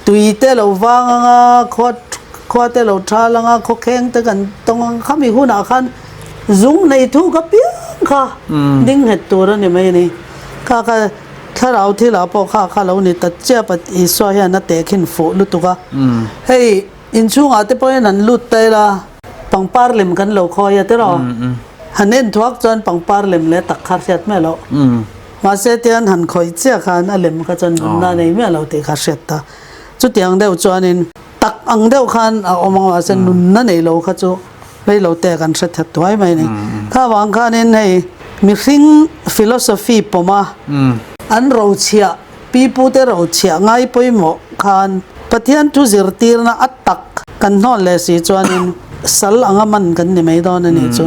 Tui te lo vang anga, khua khua te lo thal anga, khawkheng te kan tawng anga, khami hunah khan zung nei thu ka piang kha ding nghet tur a ni mai a ni. Kha kha thlarau thilah pawh kha kha lo ni ta chiap a, Isua hian a tehkhin fuh lutuk a. Hei inchhungah te pawhin han lut ta ila, pangpar lem kan lo khawi a tiraw? Han en thuak chuan pangpar lem leh tak kha hriat miah loh. Mahse tian han khawih chiah khan a lem kha chuan nunna a nei miah lo tih kha hriat ta. Chutiang deuh chuanin tak ang deuh khan a awm ang mahse nunna nei lo kha chu rei lo te kan hre that thuai mai a ni. Kha vang khanin hei mihring philosophy pawma an rochhiah pipute rochhiah ngai pawimawh khan Pathian thu zirtirna a tak kan hnawn leh si chuanin sal anga man kan ni mai dawn a nih chu.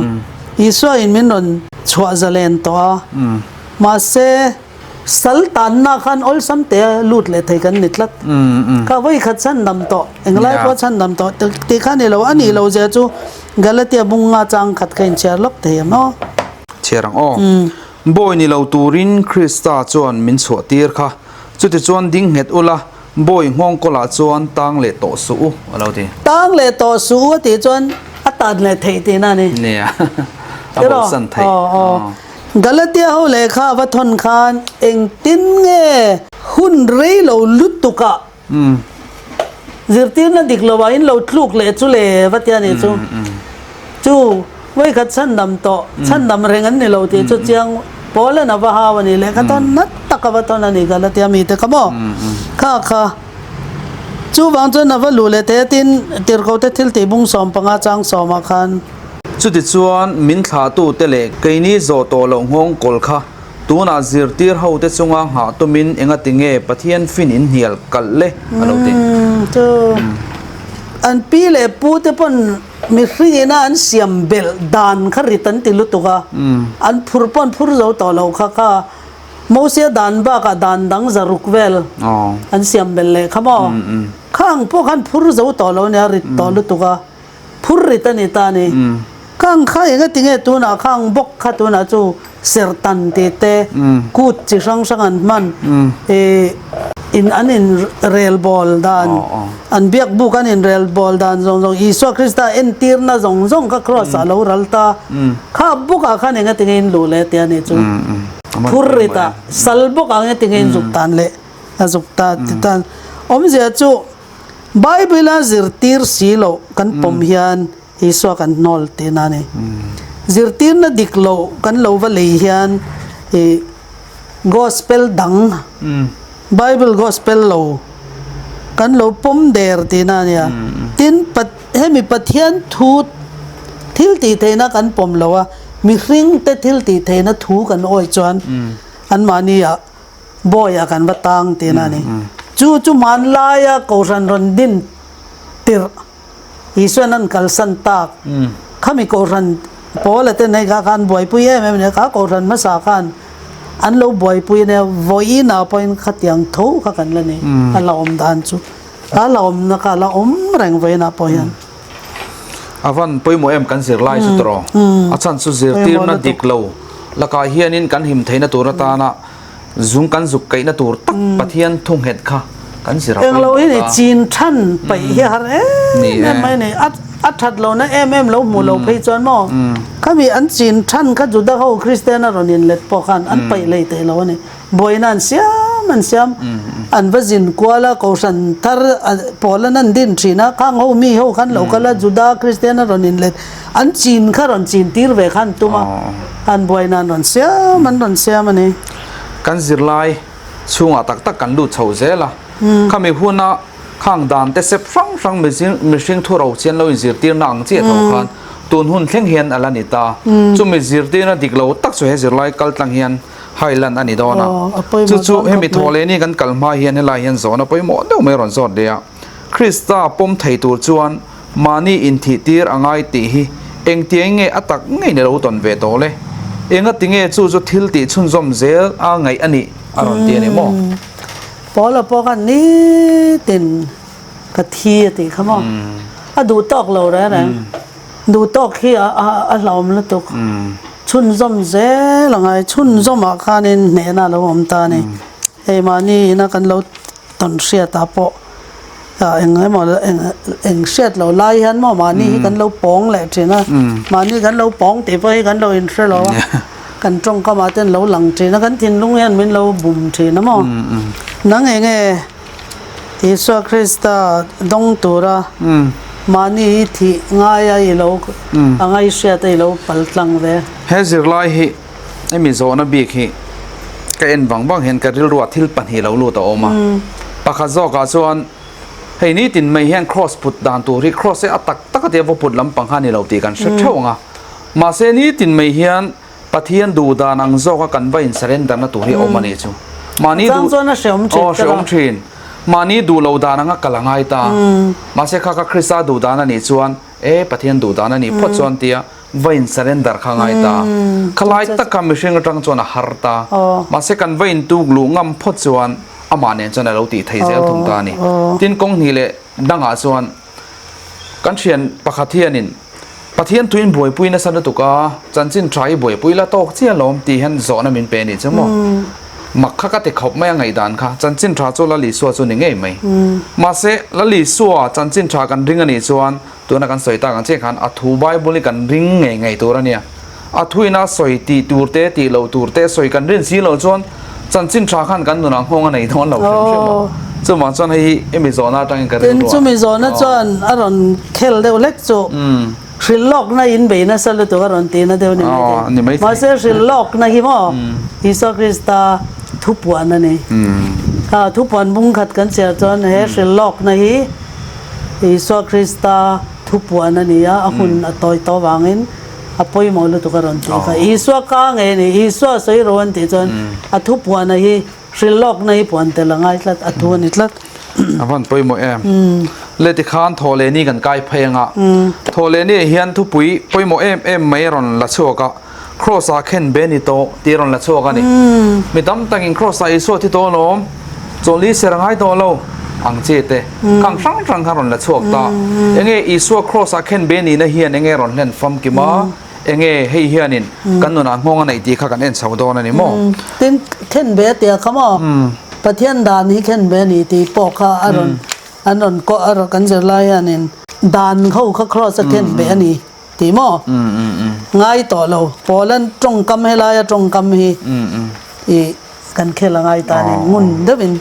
Isua in min rawn chhuah zalen tawh a, mahse sal tanna khan awlsam te lut leh thei kan ni tlat. Kha vawi khat chhandam tawh, englai pawh chhandam tawh tih kha a ni lo, a nih lo zia chu Galatia bunga chang khat kha inchhiar lawk thei em aw. Chhiar ang aw. Bawi ni lo turin Krista chuan min chhuah tir kha, chutichuan ding nghet ula, Bawi nghawng kawlah chuan tang leh tawh suh u a lo ti. Tang leh tawh suh u a tih chuan a tan leh theih tihna a ni. Nia, a bosan theih. Aw aw. Galatia ho lehkha a va thawn khan engtin nge hun rei lo lutukah zirtirna dik lovah in lo tluk leh chu le va tia nih chu. Chu vawikhat chhandam tawh, chhandam reng an ni lo tih chu chiang Paul-a'n a va hau a ni. Lehkha tawn nat tak a va tawn a ni Galatia mite kha maw? Kha kha. Chuvang chuan a va luh leh thei a, tin, Tirhkohte thil tih bung 15 chang sawmah khan. Chutichuan, min thlahtute leh keini zawh tawh loh nghawng kawl kha tunah zirtir hote chunga nghah tumin engatinge Pathian fin in hnial kalh le? a lo ti. Chu an pi leh pute pawn Mihring ina an siam belh dan kha rit an ti lutuk a, an phur pawh an phur zo tawh lo kha kha Mosia dan bakah dan dang zaruk vel an siam belh leh kha maw? Khang pawh khan phur zo tawh lo nia rit tawh lutuk a, phur rit a ni ta a ni. Khang kha enga tinge tunah khang bawk kha tunah chu Serhtan tih te, kut chi hrang hrang an hman, ih in an in rel bawl dan, an biak buk an in rel bawl dan zawng zawng, Isua Krista entirna zawng zawng kha kraws ah lo ral ta, kha buk ah khan enga tinge in luh leh tia nih chu, phur rit ah sal bawk ah enga tinge in zuk tan leh a zuk ta ti tan awmzia chu Bible a zirtir si loh kan pawm hian Isua kan hnawl tihna a ni. Zirtirna dik lo kan lo va lei hian ih Gospel dang, Bible Gospel lo kan lo pawm der tihna a nia. Tin, hemi Pathian thu thil tih theihna kan pawm lo a, mihringte thil tih theihna thu kan awih chuan anmahni ah bawiah kan va tang tihna a ni. Chu chu hmanlaia Kohhran rawn din tirh. Isuan an kalsan tak. Khami Kohhran Paula ten hei kha khan buaipui em em a nia, kha Kohhran hmasa khan an lo buaipui a nia, vawiinah pawhin khatiang tho kha kan la nei, a la awm dan chu, a la awmna kha a la awm reng vawiinah pawh hian. A van pawimawh em kan zirlai chu tawh, a chhan chu zirtirna dik lo lakah hianin kan him theihna tur atana zung kan zuk kaihna tur tak Pathian thu nghet kha. Kan zir a Englo pawimawh hi ni ta. chin than paih hi a har em Ni em e. mai a ni. A a that lohna em em lo hmuh lo phei chuan maw khami an chin than kha Juda ho Kristian a rawn inlet pawh khan an paih lei theih lo a ni. Buaina an siam an siam an va zin kual a Kohhran thar pawl an an din thin a khang ho mi ho khan lo kal a Juda Kristian a rawn inlet an chin kha rawn chin tir ve khan tum a an buaina an rawn siam an rawn siam a ni. Kan zirlai chhungah tak tak kan lut chho zel a, khami huna khang dan te sep hrang hrang mihring thu ro chian lo inzirtirna ang chiah tho khan tun hun thleng hian a la ni ta. Chumi zirtirna dik lo tak chu he zirlai kal tlang hian hailan a ni dawn a. Chu chu hemi thawhlehni kan kal hma hian helai hian zawhna pawimawh deuh mai a rawn zawt leh a. Krista pawm thei tur chuan mahni inthih tir a ngai tih hi engtiang nge a tak ngei ni lo tawn ve tawh le? Engati nge chu chu thil tih chhunzawm zel a ngaih a nih a rawn ti a ni maw? Paula pawh khan nitin ka thi a tih kha maw? A duh tawk lo reng reng. Duh tawk hi a hlauhawm lutuk. Chhunzawm zel a ngai. Chhunzawmah khanin hnehna a lo awm ta a ni. Hei mahni ina kan lo tawn hriatah pawh eng emaw eng hriat loh lai hian maw mahni hi kan lo pawng leh thin a, mahni kan lo pawng tih pawh hi kan lo inhre lo a, kan tawngkamah te an lo lang thin a, kan thinlung hian min lo bum thin a maw. Nang eng nge Isua Krista dawng tura mahni hi thih ngaia i lo a ngaihriat a i lo pal tlang ve. He zirlai hi Hemi zawhna bik hi ka en vang vang hian ka rilruah thil pahnih lo lut a awm a. Pakhat zawkah chuan hei nitin mai hian cross put dan tur hi cross hi a tak tak a tia va put lampang kha a ni lo tih kan hre theuh ang a. Mahse nitin mai hian Pathian duh dan ang zawka kan va in surrender na tur hi a awm a nih chu. Mahni duh Chang chuan a hreawm thin Aw hreawm thin. Mahni duh lo dan anga kal a ngai ta. Mahse kha kha Krista duh dan a nih chuan e Pathian duh dan a nih phawt chuan tia va in surrender kha ngai ta. Khalai taka mihring atang chuan a har ta. Mahse kan va in tuk luh ngam phawt chuan amah nen chuan a lo tih thei zel thung ta a ni. Tin kawng hnih leh dangah chuan kan thian pakhat hianin Pathian tuin buaipui nasa lutuk a, chanchin tha hi buaipui la tawk chiah alawm tih hian zawhna min pe a nih chu maw. Mak kha ka ti khawp mai a ngaihdan kha, chanchin tha chu Lal Isua chu ni ngei mai. Mahse Lal Isua chanchin tha kan ring a nih chuan Tuna kan sawi tak ang chiah khan a thu Bible hi kan ring ngei ngei tur a nia. A thuin a sawi tih tur te tih loh tur te sawi kan rin si loh chuan chanchin tha khan kan nunah nghawng a nei dawn lo hrim hrim a. Chuvang chuan hei hi hemi zawhna atangin ka rilru a. Tin, chumi zawhna chuan a rawn khel deuh hlek chu hrilh lawkna in bei nasa lutuk a rawn tihna deuh ni mai thei. Mahse hrilh lawkna hi maw Isua Krista thupuan a ni. Kha thupuan bung khat kan chhiar chuan he hrilh lawkna hi Isua Krista thupuan a ni a, a hun a tawi tawh avangin a pawimawh lutuk a rawn tih kha. Isua ka nge ni, Isua sawi ro an tih chuan a thupuana hi hrilhlawkna hi puan tel a ngai tlat, a thu a ni tlat. A van pawimawh em. Le tikhan Thawhlehni kan kai phei anga, Thawhlehni ah hian thupui pawimawh em em mai a rawn la chhuak a, Kraws ah khen be ni tawh tih a rawn la chhuak a ni. Mi tam takin Kraws ah Isua thi tawh alawm, chawlhli ser a ngai tawh lo ang che te khang hrang hrang kha rawn la chhuak ta. Enge Isua Kraws ah khen be nihna hian enge rawn hlen famkim a, enge hei hianin kan nunah nghawng a neih tih kha kan en chho dawn a ni maw? Tin, khen be tia kha maw? Pathian dan hi khen be ni tih pawh kha a rawn an rawn kawh a kan zirlai hianin dan ho kha Kraws a khen be a ni. Ti maw? Ngai tawh lo. Poland tawngkam helaia tawngkam hi i kan khel a ngai ta a ni, ngun deuhin.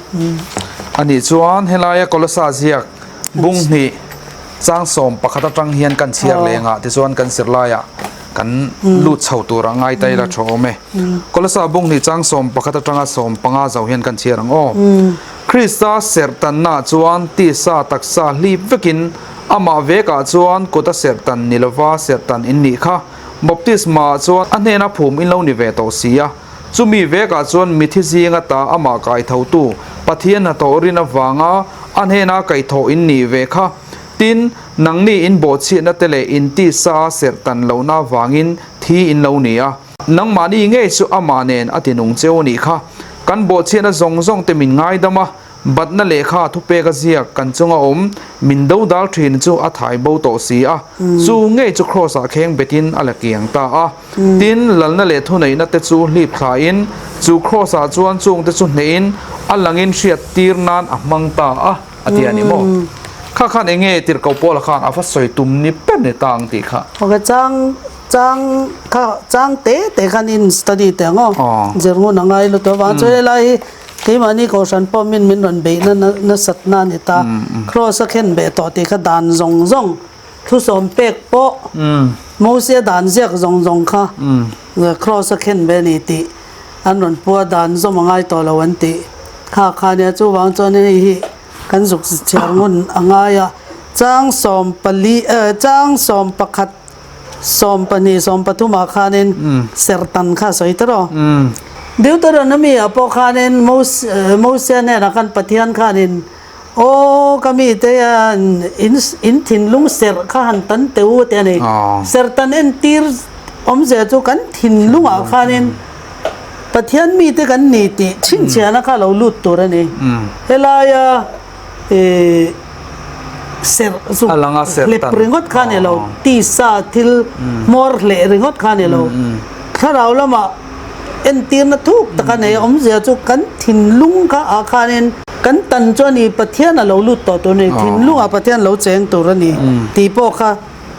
Anih chuan helaia Kolosa ziak bung hnih chang 11 atang hian kan chhiar leh angah tichuan kan zirlaiah kan lut chho tur a ngai ta ila tha awm e. Kolosa bung hnih chang 11 atanga 15 zo hian kan chhiar ang aw. Krista serhtannaah chuan tisa taksa hlip vekin Amah vekah chuan kut a serh tan ni lova serh tan in nih kha. Baptisma ah chuan a hnena phum in lo ni ve tawh si a. Chumi vekah chuan mithi zinga ta amah kaithotu Pathian hnathawh rin avanga a hnena kaihthawh in nih ve kha. Tin, nangni in bawhchhiatna te leh in tisa a serh tan lohna avangin thi in lo ni a. Nangmahni ngei chu amah nen a tinung cheu a nih kha. Kan bawhchhiatna zawng zawng te min ngaidam a. Batna lehkha thupek a ziak kan chunga awm min do dal thin chu a thai bo tawh si a, chu ngei chu Kraws ah kheng betin a la kiang ta a. Tin, lalna leh thuneihna te chu hlip thlain chu Kraws ah chuan chung te chu hnehin a langin hriat tir nan a hmang ta a, a ti a ni maw? Kha khan eng nge tirhkoh Paula khan a va sawi tum ni ber ni ta ang tih kha. Ok, chang chang kha chang te te khan in study teh ang aw, zir ngun a ngai lutuk avang chuan helai hi Keimahni Kohhran pawh min min rawn beihna nasat na a ni ta. Kraws a khen beh tawh tih kha dan zawng zawng, thusawm pek pawh, Mosia dan ziak zawng zawng kha Kraws a khen beh a ni tih an rawn pu a, dan zawm a ngai tawh lo an tih kha kha a nia. Chuvang chuan hei hi kan zuk chhiar ngun a ngai a, chang 14 chang 11 12, 13 ah khanin sertan kha a sawi ta rawh. Deuteronomy ah pawh khanin Mosia hnenah khan Pathian khanin Aw ka mite hian in in thinlung serh kha han tan teh u tih a ni. Sertan entir awmzia chu kan thinlungah khanin Pathian mite kan ni tih chhinchhiahna kha lo lut tur a ni. Helaia ih serh chu hlep ringawt kha a ni lo, tisa thil hmawr hleh ringawt kha a ni lo. Thlarau lamah entirna thuk tak a nei a, awmzia chu kan thinlung kha ah khanin kan tan chu a ni, Pathian a lo lut tawh tur a ni, thinlungah Pathian lo cheng tur a ni tih pawh kha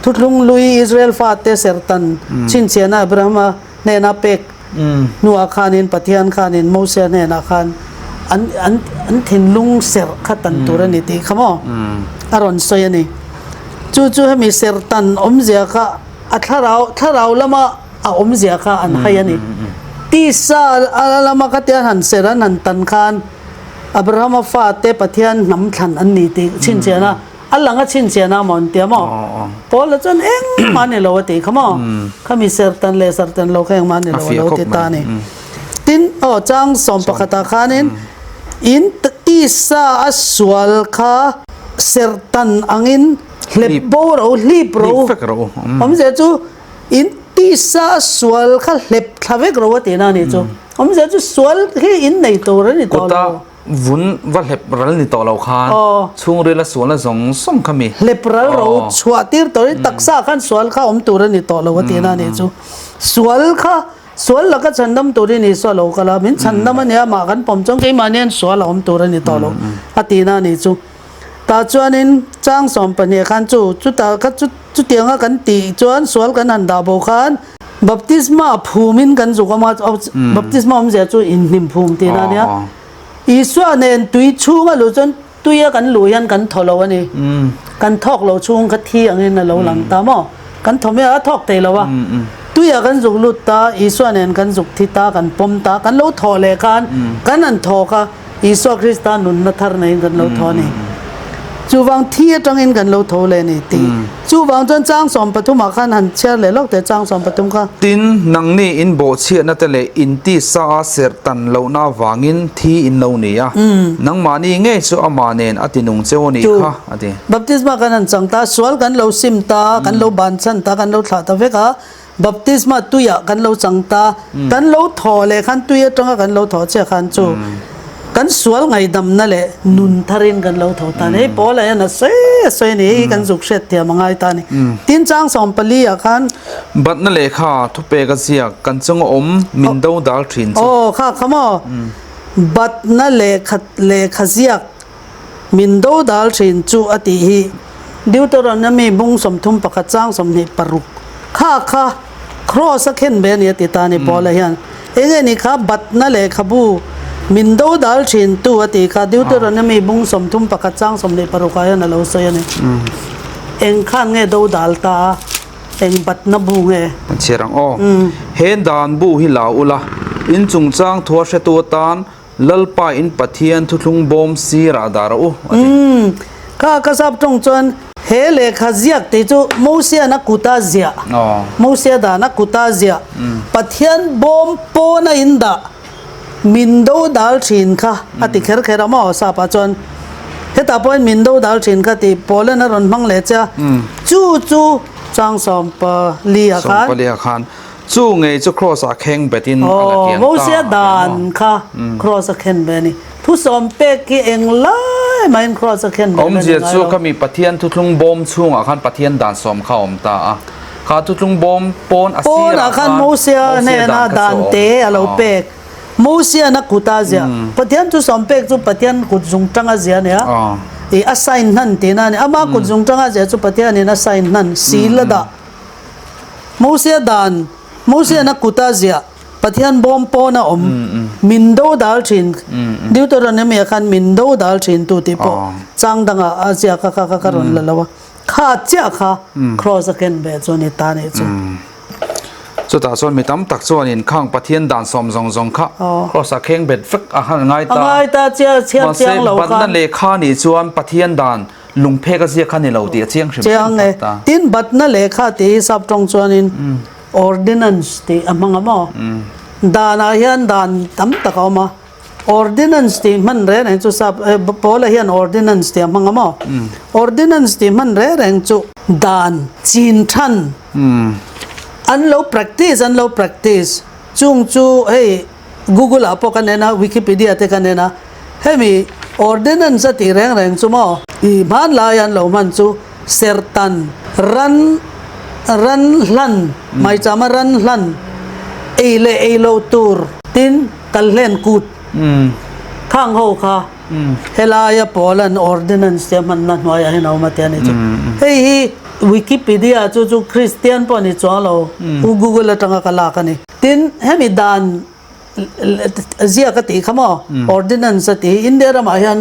thuthlung lui Israel fate serhtan chhinchhiahna Abrahama hnena pek hnuah khanin Pathian khanin Mosia hnenah khan an an an thinlung serh kha tan tur a ni tih kha maw a rawn sawi a ni. Chu chu hemi serh tan awmzia kha a thlarau thlarau lama a awmzia kha an hai a ni. Tisa lama khatia an han serh an han tan khan Abrahama fate Pathian hnam thlan an ni tih chhinchhiahna A lang a chhinchhiah na maw an tia maw? Paula chuan engmah a ni lo a tih kha maw? Khami sertan leh sertan lo kha engmah a ni lo a lo ti ta a ni. Tin, aw chang 11 ah khanin in tisa a sual kha sertan angin hlep bo ro, hlip ro, awmzia chu in tisa a sual kha hlep thla vek ro a tihna a nih chu. Awmzia chu sual hi in nei tur a ni tawh lo. Vun va hlep ral ni tawh lo khan chhungril a sualna zawng zawng kha mi. Hlep ral ro chhuah tir tawh in taksa khan sual kha awm tur a ni tawh lo a tihna a nih chu. Sual kha sual laka chhandam turin Isua lo kal a, min chhandam a nia mah kan pawm chuan keimahni hian sual a awm tur a ni tawh lo a tihna a nih chu. Tah chuanin chang 12 khan chu chutah kha chu chutianga kan tih chuan sual kan han dah bo khan baptisma phumin kan zuk awm a, baptisma awmzia chu inhnim phum tihna a nia. Isua nen tui chhunga luh chuan tuia kan luh hian kan thaw lo a ni. Kan thawk lo chhung kha thi angin a lo lang ta maw? Kan thaw mai a, a thawk thei lo a. Tuia kan zuk lut ta, Isua nen kan zuk thi ta, kan pawm ta, kan lo thaw leh khan kan han thawk a, Isua Krista nunna thar neiin kan lo tho a ni. Chuvang thi atangin kan lo tho leh a ni tih. Chuvang chuan chang 13 ah khan han chhiar leh lawk teh chang 13 kha. Tin, nangni in bawhchhiatna te leh in tisa a serh tan lohna avangin thi in lo ni a, nangmahni ngei chu amah nen a ti nung cheu a nih kha, a ti. Baptisma kan han chang ta, sual kan lo sim ta, kan lo ban chhan ta, kan lo thlah ta vek a, Baptisma tuiah kan lo chang ta, kan lo thaw leh khan tui atanga kan lo thaw chiah khan chu kan sual ngaihdamna leh nun tharin kan lo thaw ta a ni. Hei Paula hian a sawi a sawi a ni, hei hi kan zuk hriat thiam a ngai ta a ni. Tin chang 14 ah khan. Batna lehkha thupek a ziak kan chunga awm min do dal thin chu. Aw kha kha maw? Batna lehkha lehkha ziak Min do dal thin chu a tih hi Deuteronomy bung 31 chang 26 kha kha Kraws a khen ve a ni a ti ta a ni Paula hian enge ni kha batna lehkhabu min do dal thin tu a tih kha Deuteronomy bung 31 chang 26 ah hian a lo sawi a ni. Eng khan nge do dal ta a eng batna bu nge? Kan chhiar ang aw. He dan bu hi la ula in chungchang thua hretu atan Lalpa in Pathian thuthlung bawm sirah dah rawh u, a ti. Umm, kha ka sap tawng chuan he lehkha ziak tih chu Mosia'n a kuta ziah, Mosia dan a kuta ziah, Pathian bawm pawn a in dah, min do dal thin kha a ti kher kher a maw sap ah chuan hetah pawhin min do dal thin kha tih Paulan a rawn hmang leh che a, chu chu chang 14 ah khan. 14 ah khan. Chu ngei chu Kraws ah kheng betin a la Aw, kiang ta a Mosia ti a dan maw? kha Kraws a khen ve a ni. Thusawm pek hi eng lai mahin Kraws a khen ve la ni Awmzia ngai chu lo. khami Pathian thuthlung bawm chhungah khan Pathian dan sawm kha a awm ta a. Kha thuthlung bawm pawn a Pawnah sirah khan khan Mosia Mosia hnena dan kha dan chu a awm. te a lo Aw. pek. Mosian a kut a ziah. Pathian chu sawm pek chu Pathian kut zung tang a ziah a nia. I a sign hnan tihna a ni. Ama kut zung tang a ziah chu Pathianin a sign hnan, seal a dah. Mosia dan, Mosian a kut a ziah, Pathian bawm pawn a awm, min do dal thin. Deuteronomy ah khan min do dal thin tu tih pawh chang dangah a ziak a kha kha ka rawn la lo a. Kha chiah kha cross a ken ve chu a ni ta nih chu. Chutah chuan mi tam tak chuanin khang Pathian dan sawm zawng zawng kha cross ah kheng bet vek a han ngai ta. A ngai ta chiah chhiar chiang lo khan. Mahse batna lehkha nih chuan Pathian dan lungphek a ziak kha ni lo tih a chiang hrim hrim phawt ta. Tin batna lehkha tih hi sap tawng chuanin ordinance tih a hmang a maw? Danah hian dan tam tak a awm a. Ordinance tih hman reng reng chu sap Paula hian ordinance tih a hmang a maw? Ordinance tih hman reng reng chu dan chin than an lo practice an lo practice chung chu hei Google ah pawh kan en a Wikipedia te kan en a hemi ordinance a tih reng reng chu maw i hmanlai an lo hman chu sertan ran ran hlan maichama ran hlan ei leh ei lo tur tin Kalhlen kut khang ho kha helaia Poland Ordinance te hmanna hnuaiah hian a awm a tia ni chu. Hei hi Wikipedia chu chu Kristian pawh ni chuang lo u Google atanga ka lak a ni. Tin hemi dan ziak a tih kha maw Ordinance a tih hi India ramah hian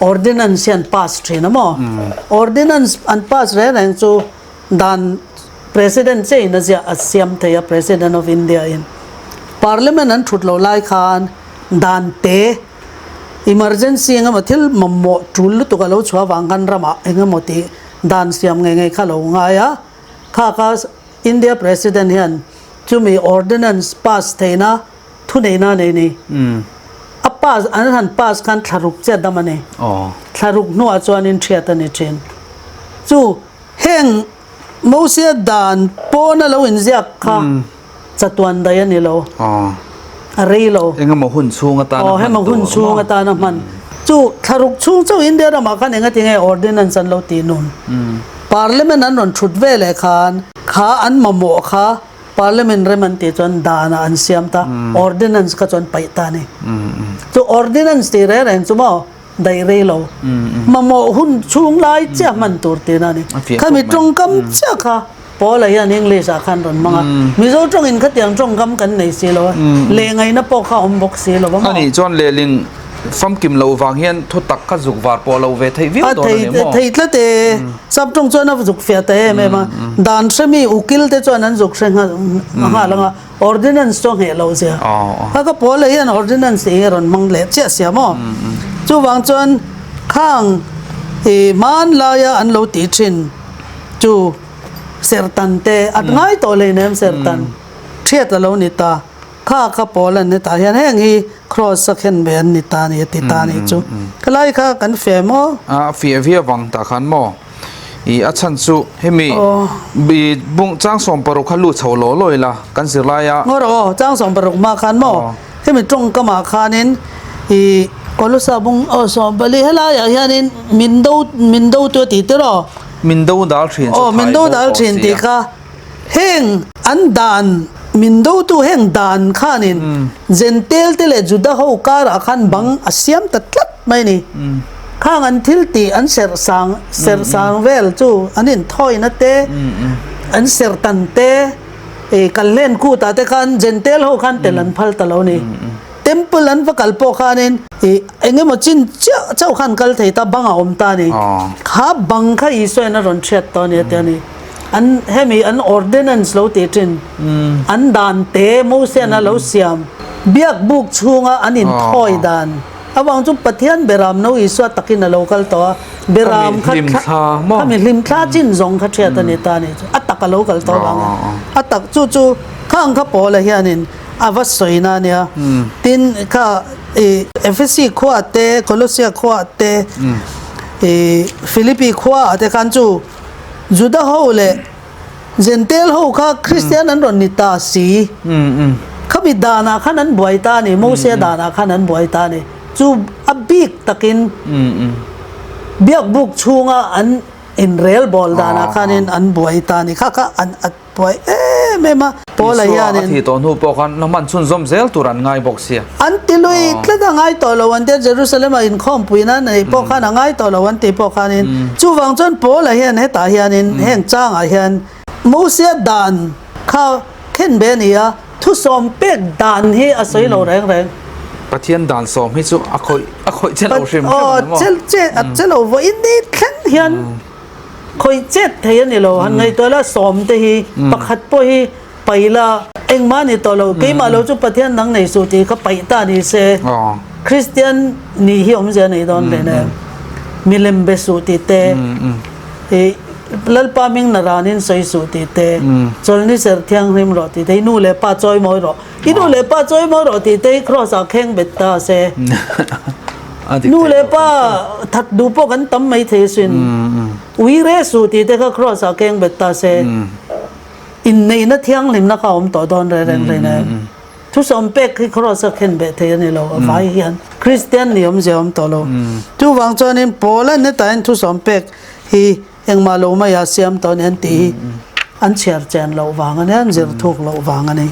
Ordinance hian pass thin a maw. Ordinance an pass reng reng chu Dan President che in a ziah a siam thei a President of India in. Parliament an thut loh lai khan dan te emergency engemaw thil mamawh tul lutuk a lo chhuah avang khan ramah engemaw tih dan siam ngei ngei kha lo ngai a. Kha kha India President hian chumi ordinance pass theihna thuneihna a nei ni. A pass an han pass khan thlaruk chiah dam a ni. Thlaruk hnuah chuanin thiat a ni thin. Chu Heng Mosia dan pawna lo inziak kha chatuan daih a ni lo, a rei lo. Engemaw hun chhung atana hman tur. Hemaw hun chhung atana hman. Chu thlaruk chhung chauh India ramah khan engati nge ordinance an lo tih nun? Parliament an rawn thut ve leh khan kha an mamawh kha Parliament rem an tih chuan danah an siam ta, ordinance kha chuan paih ta a ni. Chu ordinance tih reng reng chu maw? Daih rei lo. Mamawh hun chhung lai chiah hman tur tihna a ni. Khami tawngkam chiah kha Paula hian English ah khan rawn hmang a. Mizo tawngin khatiang tawngkam kan nei si lo a, leh ngaihna pawh kha awm bawk si lo a maw? Ani chuan lehling famkim loh vang hian thu tak kha zuk var pawh lo ve theih viau dawn a ni maw? A thei tlat e. Sap tawng chuan a zuk fiah ta em em a. Dan hremi ukil te chuan an zuk hre nghal ang a. Ordinance chu a ngheh loh zia. Kha ka pawl leh hian ordinance tih hi a rawn hmang leh chiah sia maw? Chuvang chuan khang i hmanlaia an lo tih thin chu serhtan te a ngai tawh hleinem serhtan thiat a lo ni ta. Kha kha pawl an ni tah hian heng hi cross a khen ve an ni ta a ni a ti ta a nih chu. Khalai kha kan feh maw? A fiah viau vang tah khan maw? I a chhan chu hemi i bung chang 16 kha lut chho law law ila kan zirlai a. Ngaw rawh aw, chang 16 hma khan maw hemi tawngkamah khanin i Kolosa bung aw 14 helaiah hianin min do min do tu a tih tir aw. Min do dal thin chu Aw min do dal thin tih kha heng an dan min do tu heng dan khanin Jentail te leh Juda ho karah khan bang a siam ta tlat mai a ni. Khang an thil tih an serh sang serh sang vel chu an inthawina te, an serh tan te, ih kalhlen kutah te khan Jentail ho khan tel an phal ta lo ni. Temple an va kal pawh khanin ih eng emaw chin chiah chauh khan kal thei ta bang a awm ta a ni. Kha bang kha Isuain a rawn hriat tawh a ni a ti a ni. An hemi an ordinance lo tih thin, an dan te Mosian a lo siam biak buk chhunga an inthawi dan. Avang chu Pathian Beram no Isua takin a lo kal tawh a, Beram kha khami hlimthla chin zawng kha thiat a ni ta a nih chu, a tak a lo kal tawh avang a, a tak chu chu khang kha Paula hianin a va sawina a nia. Tin kha i Ephesi khua te, Colossia khua te, i Philippi khua ah te khan chu Juda ho leh. Jentail ho kha Kristian an rawn ni ta si. Khami danah khan an buai ta a ni, Mosia danah khan an buai ta a ni. Chu a bik takin biakbuk chhunga an inrelbawl danah khanin an buai ta a ni. Kha kha an buai em em a. Paula hianin. Isua a thih tawh hnu pawh khan la hman chhunzawm zel tur an ngai bawk sia. An ti lui tlat a ngai tawh lo an tia Jerusalem ah inkhawmpui nan a neih pawh khan a ngai tawh lo an tih pawh khanin chuvang chuan Paula hian hetah hianin heng changah hian Mosia dan kha khen be a ni a, thusawm pek dan hi a sawi lo reng reng. Pathian dan sawm hi chu a khawih a khawih che lo hrim hrim a ni maw? Aw che a che lo vawiin ni thleng hian Khawih chet thei a ni lo, han ngaihtuah la sawm te hi pakhat pawh hi paih la engmah a ni tawh lo, keimah lo chu Pathian dang nei suh tih kha paih ta ni se, Kristian nih hi awmzia a nei dawn hle nen, milem be suh tih te, ih Lalpa hming na ranin sawi suh tih te, chawlhni serh thianghlim rawh tih te, i nu leh pa chawi mawi rawh, i nu leh pa chawi mawi rawh tih te hi Kraws ah kheng bet ta se. Nu leh pa that duh pawh kan tam mai thei asin. Ui re suh tih te kha Kraws ah keng bet ta se. Inneihna thianghlimna kha a awm tawh dawn reng reng hlei nen. Thusawm pek hi Kraws a khen beh thei a ni lo, a vai hian Kristian ni awmzia a awm tawh lo. Chuvang chuanin Paula'n hetahin thusawm pek hi engmah lo maia siam tawh a ni an tih hi an chhiar chen loh vang a ni, an zir thuk loh vang a ni.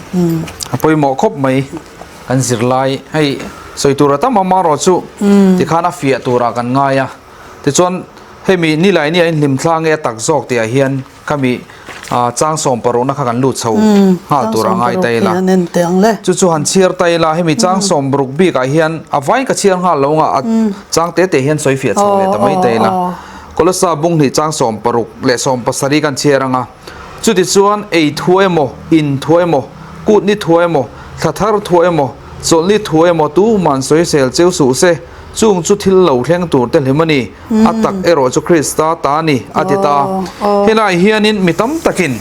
A pawimawh khawp mai. Kan zirlai hei sawi tur a tam a marawh chu tikhan a fiah turah kan ngai a, tichuan hemi nilai ni a inhlim thla nge a tak zawk tih ah hian khami chang sawm parukna kha kan lut chho nghal tur a ngai ta ila, chu chu han chhiar ta ila hemi chang sawm paruk bik ah hian a vain ka chhiar nghal lo nga a chang te te hian sawi fiah chho leh ta mai ta ila, Kolosa bunghnih chang 16 leh 17 kan chhiar anga. Chutichuan ei thu emaw, in thu emaw, kut ni thu emaw, thla thar thu emaw, chawlhni thu emaw tuman sawisel cheu suh se, chung chu thil lo thleng tur te hlim a ni, a tak erawh chu Krista ta a ni, a ti ta. Helai hianin mi tam takin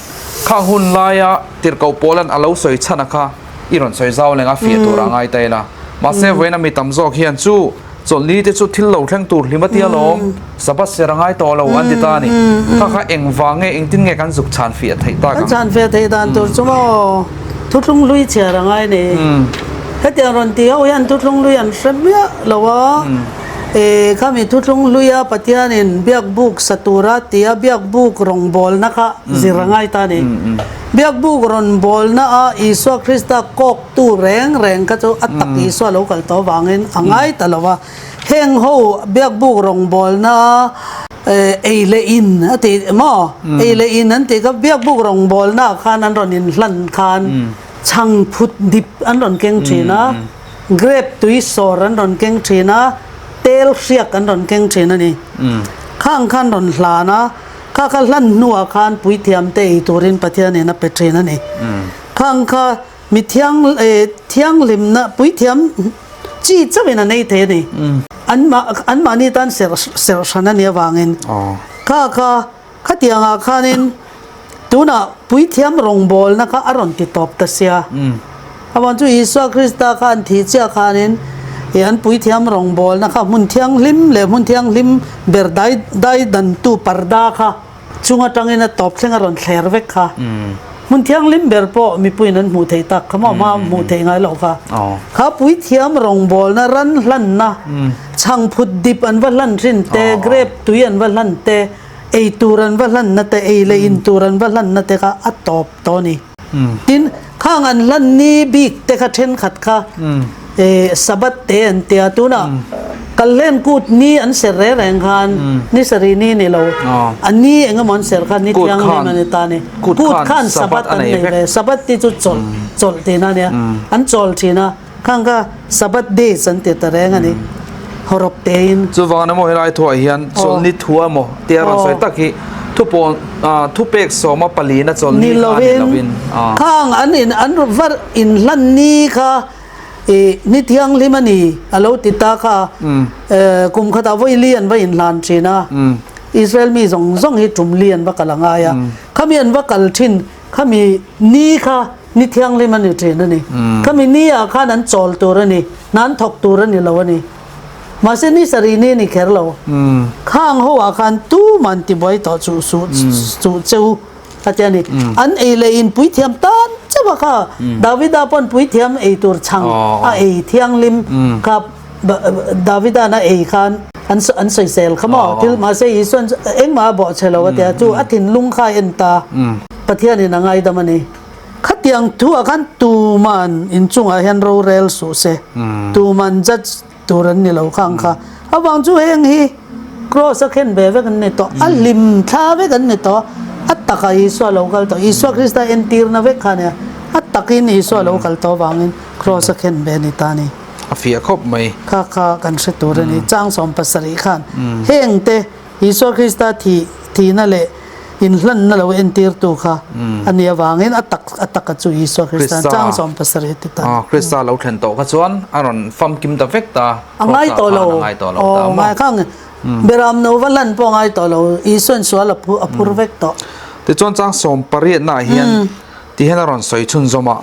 khang hun laia tirhkoh Paula'n a lo sawi chhan a kha i rawn sawi zau leng a fiah tur a ngai ta ila. Mahse vawiina mi tam zawk hian chu Chawlhni te chu thil lo thleng tur hlim a tia lawm, Sabbath ser a ngai tawh lo an ti ta a ni. Kha kha engvang nge engtin nge kan zuk chhan fiah theih tak ang? Kan chhan fiah theih dan tur chu maw thuthlung hlui chhiar a ngai ni. Hetiang rawn ti ho hian thuthlung hlui an hre miah lo a, e khami thuthlung hluia Pathianin biakbuk sa tura tia biakbuk rawngbawlna kha zir a ngai ta a ni. Biakbuk rawnbawlna a Isua Krista kawk Tu reng reng kha chu a tak Isua lo kal tawh avangin a ngai ta lo a, heng ho biakbuk rawngbawlna ei leh in a ti maw? Ei leh in an tih kha biakbuk rawngbawlna ah khan an rawn inhlan khan chhang phut dip an rawn keng thin a, grape tui sawr an rawn keng thin a, tel hriak an rawn keng thin a ni. Khang khan rawn hlan a, kha kha hlan hnuah khan puithiamte ei turin Pathianin a pe thin a ni. Khang kha Mi thiang thianghlimna puithiam chi chauhin an ei thei a ni. An mah an mahni tan serh serh hran a nih avangin kha kha khatiangah khanin tunah puithiam rawngbawlna kha a rawn ti tawp ta sia. Avang chu Isua Krista kha an thih chiah khanin ih an puithiam rawngbawlna kha hmun thianghlim leh hmun thianghlim ber dai dai dantu parda kha Chung atangin a tawp thleng a rawn thler vek kha. Hmun thianghlim ber pawh mipuiin an hmuh theih tak kha maw hma hmuh theih ngai loh kha. Kha puithiam rawngbawlna ran hlanna, chhangphut dip an va hlan thin te, grape tui an va hlan te, ei tur an va hlanna te, ei leh in tur an va hlanna te kha a tawp tawh a ni. Tin, khang an hlan ni bik te kha thenkhat kha Sabbath te an tia, tunah Kalhlen kut ni an ser reng reng khan ni sarih ni ni lo, a ni eng emaw an ser khan ni thianghlim a ni ta a ni. Kut khan Sabbath an nei ve, Sabbath ti chu chawlh, chawlh tihna a nia, an chawl thin a, khang kha Sabbath days an ti ta reng a ni. Hawrawp tein. Chuvang emaw helai thuah hian chawlhni thu emaw tia rawn sawi tak hi thupawn thupek sawma palina chawlhni kha a ni lovin. Khang an in an var inhlan ni kha i ni thianghlim a ni a lo ti ta kha kum khatah vawi li an va inhlan thin a, Israel mi zawng zawng hi tum li an va kal a ngai a, khami an va kal thin khami ni kha ni thianghlim a ni thin a ni. Khami ni ah khan an chawl tur a ni, hna an thawk tur a ni lo a ni. Mahse ni sarih ni a ni kher lo. Khang ho ah khan tuman tibuai tawh chuh suh chuh cheu. a ti a ni. An ei leh in puithiam tan chauh a kha Davida pawn puithiam ei tur chhang a ei thianghlim kha Davida'n a ei khan an an sawisel kha maw thil mahse Isua'n engmah a bawh che lo a ti a chu a thinlung kha a en ta Pathianin a ngaidam a ni. Khatiang thuah khan tuman inchungah hian rorel suh se tuman judge Tur an ni lo khang kha. Avang chu heng hi Kraws a khen ve vek an ni tawh, a hlim thla vek an ni tawh, a takah Isua lo kal tawh, Isua Krista entirna vek kha nia, a takin Isua lo kal tawh avangin Kraws a khen ve a ni ta a ni. A fiah khawp mai. Kha kha kan hre tur a ni. Chang 70 khan heng te Isua Krista thih thihna leh inhlanna lo entirtu kha a nih avangin a tak a taka chu Isua Krista chang 70 ti ta. Krista lo thlen tawh kha chuan a rawn famkim ta vek ta. A ngai tawh lo. A ngai tawh lo ta maw? Ngai khang Beram no va hlan pawh a ngai tawh lo. Isua'n sual a a phur vek tawh. Tichuan chang 18 naah hian ti hian a rawn sawi chhunzawm a.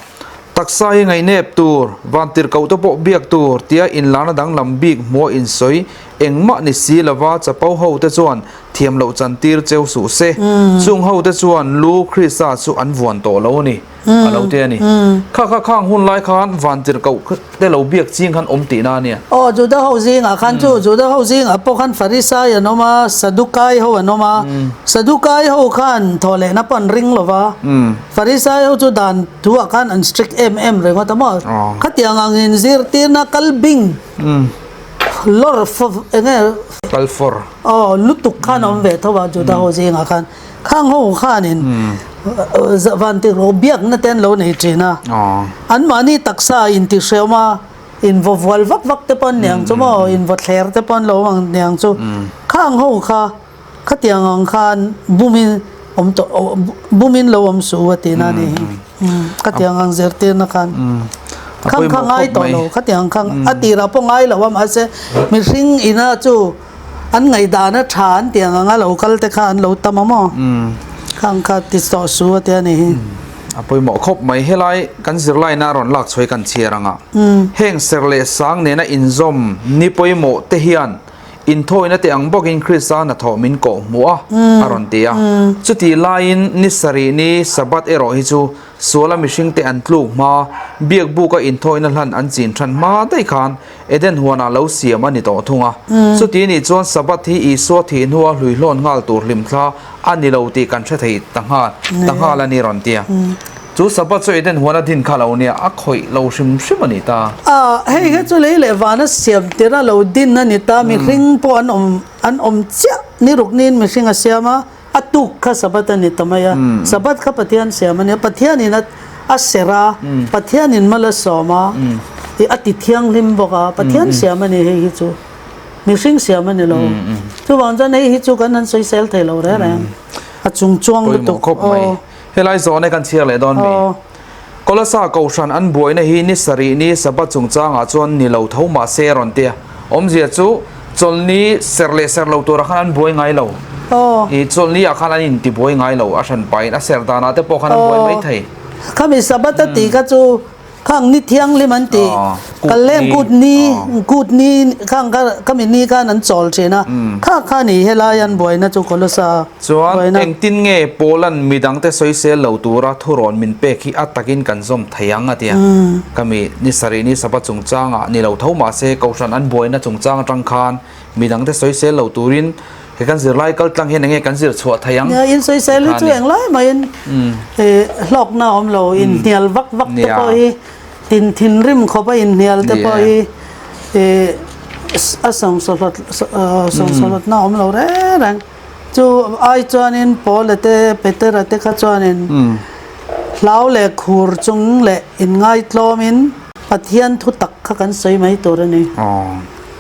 Taksa hi ngaihnep tur, vantirhkoh te pawh biak tur tia inlarna danglam bik hmuh a insawi Engmah ni si lova chapo ho te chuan thiam loh chan tir cheu suh se. Chung ho te chuan lu Krista chu an vuan tawh lo a ni, a lo ti a ni. Kha kha khang hun lai khan vantirhkoh te lo biak ching khan awm tihna a nia. Aw, Juda ho zingah khan chu, Juda ho zingah pawh khan Farisai an awm a, Sadukai ho an awm a. Sadukai ho khan thawhlehna pawh an ring lova, Farisai ho chu dan thuah khan an strict em em ringawt a maw? Khatiang angin zirtirna kal bing. Lawr eng nge? Kal fawr. Aw lutuk khan a awm ve tho a Juda ho zingah khan. Khang ho khanin vantirhkoh biakna te an lo nei thin a. Anmahni taksa intihhrehawm a, invaw vual vak vak te pawh an ni ang chu maw, invaw thler te pawh an lo awm ang ni ang chu. Khang ho kha khatiang ang khan bumin awm tawh bumin lo awm suh u a tihna a ni hi. Khatiang ang zirtirna khan khang kha ngai tawh lo khatiang khang a tirah pawh ngai lo a mahse mihring ina chu an ngaihdan a tha an tih ang anga lo kal te kha an lo tam a maw khang kha ti tawh suh a tia ni hi. A pawimawh khawp mai helai kan zirlaina a rawn lak chhuai kan chhiar anga heng serh leh sang nena inzawm ni pawimawh te hian Inthawina te ang bawkin Krista hnathawh min kawh hmuh a, a rawn ti a. Chutih laiin ni sarih ni Sabbath erawh hi chu suala mihringte an tluk hma, biakbuka inthawina hlan an chin than hma daih khan Eden huanah lo siam a ni tawh thung a. Chuti nih chuan Sabbath hi Isua thih hnua hluihlawn nghal tur hlimthla a ni lo tih kan hre thei ta nghal ta nghal a ni rawn ti a. Chu Sabbath chu Eden huan a din kha lo nia, a khawih lo hrim hrim a ni ta. A, hei hi chu lei leh vana siam tir a lo din a ni ta, mihring pawh an awm an awm chiah ni ruk niin mihring a siam a, a tuk kha Sabbath a ni ta mai a, Sabbath kha Pathian siam a nia, Pathianin a a serh a, Pathianin mal a sawm a, ih a ti thianghlim bawk a, Pathian siam a ni hei hi chu. Mihring siam a ni lo. Chuvang chuan hei hi chu kan han sawisel thei lo reng reng. A chung chuang lutuk. Pawimawh khawp mai. Helai zawhna kan chhiar leh dawn mi. Kolasa Kohhran an buaina hi ni sarih ni Sabbath chungchangah chuan ni lo tho mah se a rawn ti a. Awmzia chu chawlhni serh leh serh lo turah khan an buai ngai lo. I chawlhni ah khan an intibuai ngai lo a hran pahin a serh danah te pawh khan an buai mai thei. Khami Sabbath a tih kha chu Khang ni thianghlim an tih, Kaleng kut ni, kut ni khang kha khami ni khan an chawl thin a, kha kha ni helai an buaina chu Kolosa Chuan buaina. engtin nge Paulan midangte sawisel lo tura thurawn min pek hi a takin kan zawm thei ang a tia. Khami ni sarih ni Sabbath chungchangah ni lo tho mahse Kohhran an buaina chungchang atang khan midangte sawisel lo turin He kan zirlai kal tlang hian enge kan zir chhuah thei ang? Nia, in sawisel hi chu englai maiin hlawkna a awm lo, inhnial vak vak te pawh hi tin thinrim khawp a inhnial te pawh hi a sawngsawhlawtna a awm lo reng reng. Chu ai chuanin Paula te Petera te kha chuanin hlau leh khur chung leh inngaitlawmin Pathian thu tak kha kan sawi mai tur a ni.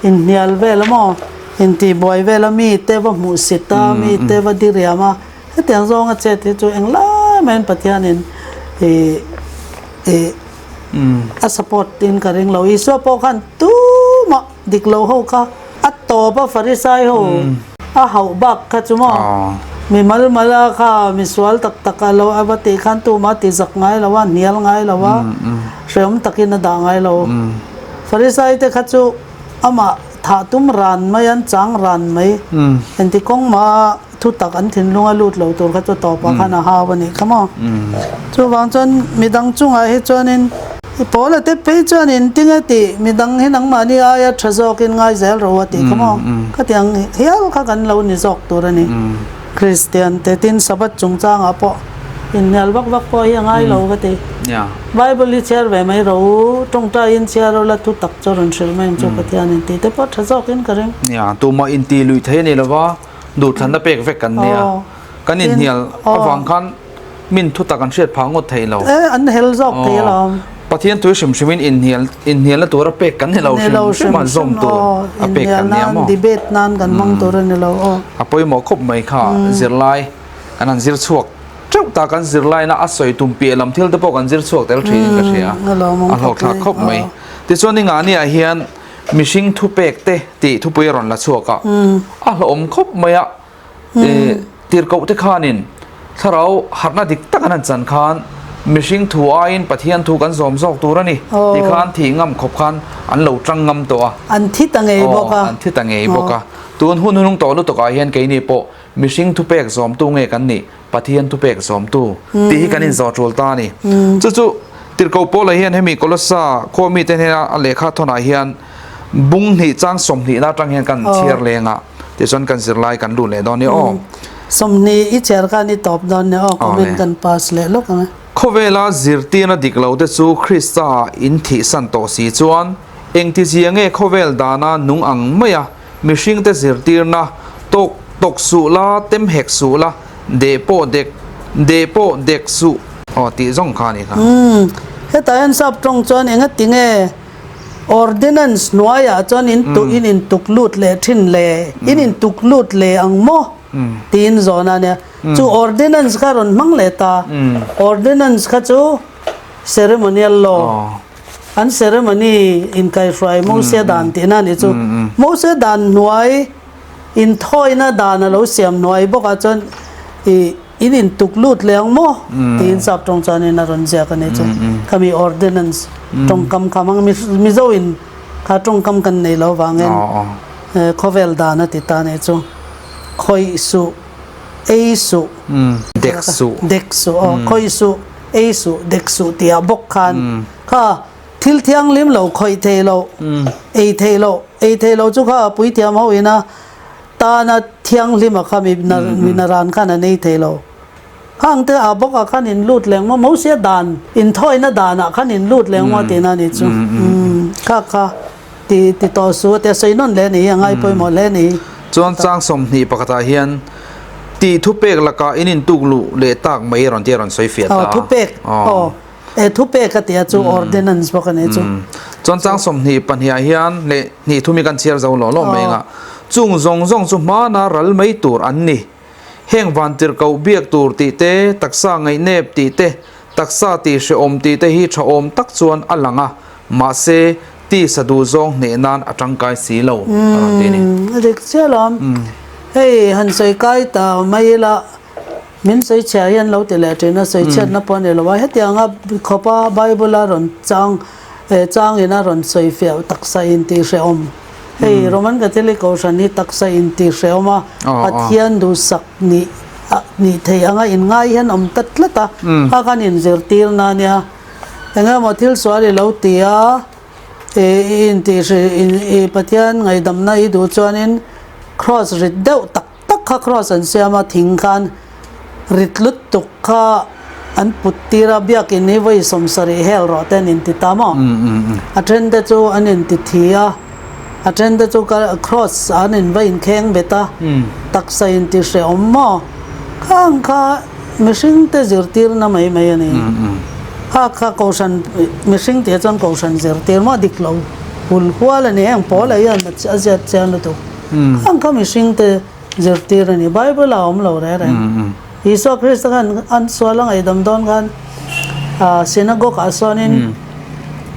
Inhnial vel a maw? Intihbuai vel a mi te va hmuh sit a, mi te va diriam a, hetiang zawnga chet hi chu englai maiin Pathianin ih ih a support in ka ring lo. Isua pawh khan tumah dik lo ho kha a tawp a Farisai ho a hauh bak kha chu maw mi mal mal a kha misual tak tak a lo a va tih khan tumah a tizak ngai lo a, hnial ngai lo a, hrehawm takin a dah ngai lo. Farisai te kha chu amah thah tum ran mai an chang ran mai. Engti kawng mah a Thutak an thinlunga lut lo tur kha chu tawpah khan a hau a nih kha maw? Chuvang chuan midang chungah hi chuanin i pawla te phei chuanin tinge tih midang hi nangmahni aia tha zawkin ngai zel ro a tih kha maw? Khatiang hial kha kan lo ni zawk tur a ni. Kristian te tin Sabbath chungchangah pawh inhnial vak vak pawh hi a ngai lo ka ti. Bible hi chhiar ve mai ro u, tawngtaiin chhiar ula thutak chu rawn hrilh mai ang chu Pathianin tih te pawh tha zawkin ka ring. Tumah intih luih thei a ni lo va. Duhthlanna pek vek kan nia. Kan inhnial avang khan min thutak an hriat phah ngawt thei lo. An hel zawk thei alawm. Pathian tui hrim hrimin inhnial inhnialna tura pek kan ni lo hrim hrim a zawm tur a pek kan nia maw. Debate nan kan hmang tur a ni lo aw. A pawimawh khawp mai kha zirlai kan han zir chhuak teuh ta kan zirlaina a sawi tum piah lam thil te pawh kan zir chhuak tel thin in ka hria. A hlawkthlak khawp mai. Tichuan Ningani-ah hian Mihring thupek te tih thupui a rawn la chhuak a, a hlawhawm khawp mai a, tirhkoh te khanin thlarau harhna dik tak an han chan khan mihring thu aiin Pathian thu kan zawm zawk tur a ni tih khan thih ngam khawp khan an lo tang ngam tawh a. An thi ta ngei bawk a. An thi ta ngei bawk a. Tun hun hunung tawh lutuk ah hian keini pawh mihring thupek zawmtu nge kan nih Pathian thupek zawmtu tih hi kan inzawh tul ta a ni. Chu chu Tirhkoh Paula hian hemi Kolossa khua mite hnena a lehkha thawnah hian bung hnih chang sawmhnihna atang hian kan chhiar leng a, tichuan kan zirlai kan lut leh dawn nia aw. 20 i chhiar khan i tawp dawn nia aw, comment kan pass leh lawk ang e. Khawvela zirtirna dik lo te chu Krista in thihsan tawh si chuan engtizia nge khawvel dana nung ang maia Mihringte zirtirna, Tawk tawk suh la, tem hek suh la, deh pawh dek, deh pawh dek suh. Aw tih zawng kha a ni kha. Umm, hetah hian sap tawng chuan enga tinge Ordinance hnuaiah chuan in tu in intuk lut leh thin le, in intuk lut leh ang maw? tiin zawhna a nia. Chu Ordinance kha rawn hmang leh ta. Ordinance kha chu Ceremonial Law. An ceremony inkaihruai Mose dan tihna a nih chu. Mose dan hnuai inthawina dan a lo siam hnuai bawkah chuan ih in intuk lut leh ang maw tiin sap tawng chuanin a rawn ziak a nih chu. Khami ordinance tawngkam kha hmang Mizo in kha tawngkam kan nei lo vangin khawvel dan a ti ta a nih chu. Khawih suh, ei suh, dek suh, dek suh aw, khawih suh. Ei suh, dek suh tih ah bawk khan kha thil thianghlim lo khawih thei lo, ei thei lo, ei thei lo chu kha puithiam ho ina tana thianghlim a kha mi naran khan an ei thei lo. Khang te ah bawk ah khan in lut leng maw, Mosia dan inthawina dan ah khan in lut leng maw tihna a nih chu. Kha kha ti ti tawh suh a tia sawi nawn hle a ni hi, a ngai pawimawh hle a ni hi. Chuan chang 21 ah hian Tih thupek lakah in intuk luh leh tak mai rawn tia rawn sawi fiah ta a. Aw thupek aw e thupek a tia chu ordinance bawk a ni chu. Chuan chang 22 ah hian leh hnih thum hi kan chhiar zo lawh lawh mai anga chung zawng zawng chu hmana ral mai tur an ni. Heng vantirhkoh biak tur tih te, taksa ngaihnep tih te, taksa tih hrehawm tih te hi thahawm tak chuan a lang a, mahse Tisa duh zawng hneh nan a tangkai si lo a rawn ti a ni. A dik chiah lo. Hei han sawi kai ta mai ila min sawi chhiah hian lo ti leh thin a, sawi chhiatna pawh a ni lo a. Hetianga khawpa Bible a rawn chang changin a rawn sawi fiah taksa intih hrehawm. Hei Roman Catholic Kohhran hi taksa intih hrehawm a, Pathian duhsak nih nih theih anga inngai hian awm ta tlat a, kha khan inzirtirna a nia. Eng emaw thil sual i lo ti a, i intih hrih i Pathian ngaihdamna i duh chuanin kraws rit deuh tak tak kha kraws an siam a, thing khan rit lut tuk kha an put tir a, biakin hi vawi 70 hel rawh te an inti ta maw? A then te chu an inti thi a, a then te chu kraws an in va inkheng bet a, taksa inti hrehawm maw? Khang kha. Mihring te zirtirna mai mai a ni. Kha kha Kohhran mihring tih chuan Kohhran zirtir maw dik lo hul hual a ni. Heng pawl ah hian a ziat chiang lutuk. Khang kha mihring te zirtir a ni. Bible ah a awm lo reng reng. Isua Krista khan an sual a ngaihdam dawn khan synagogue ah sawnin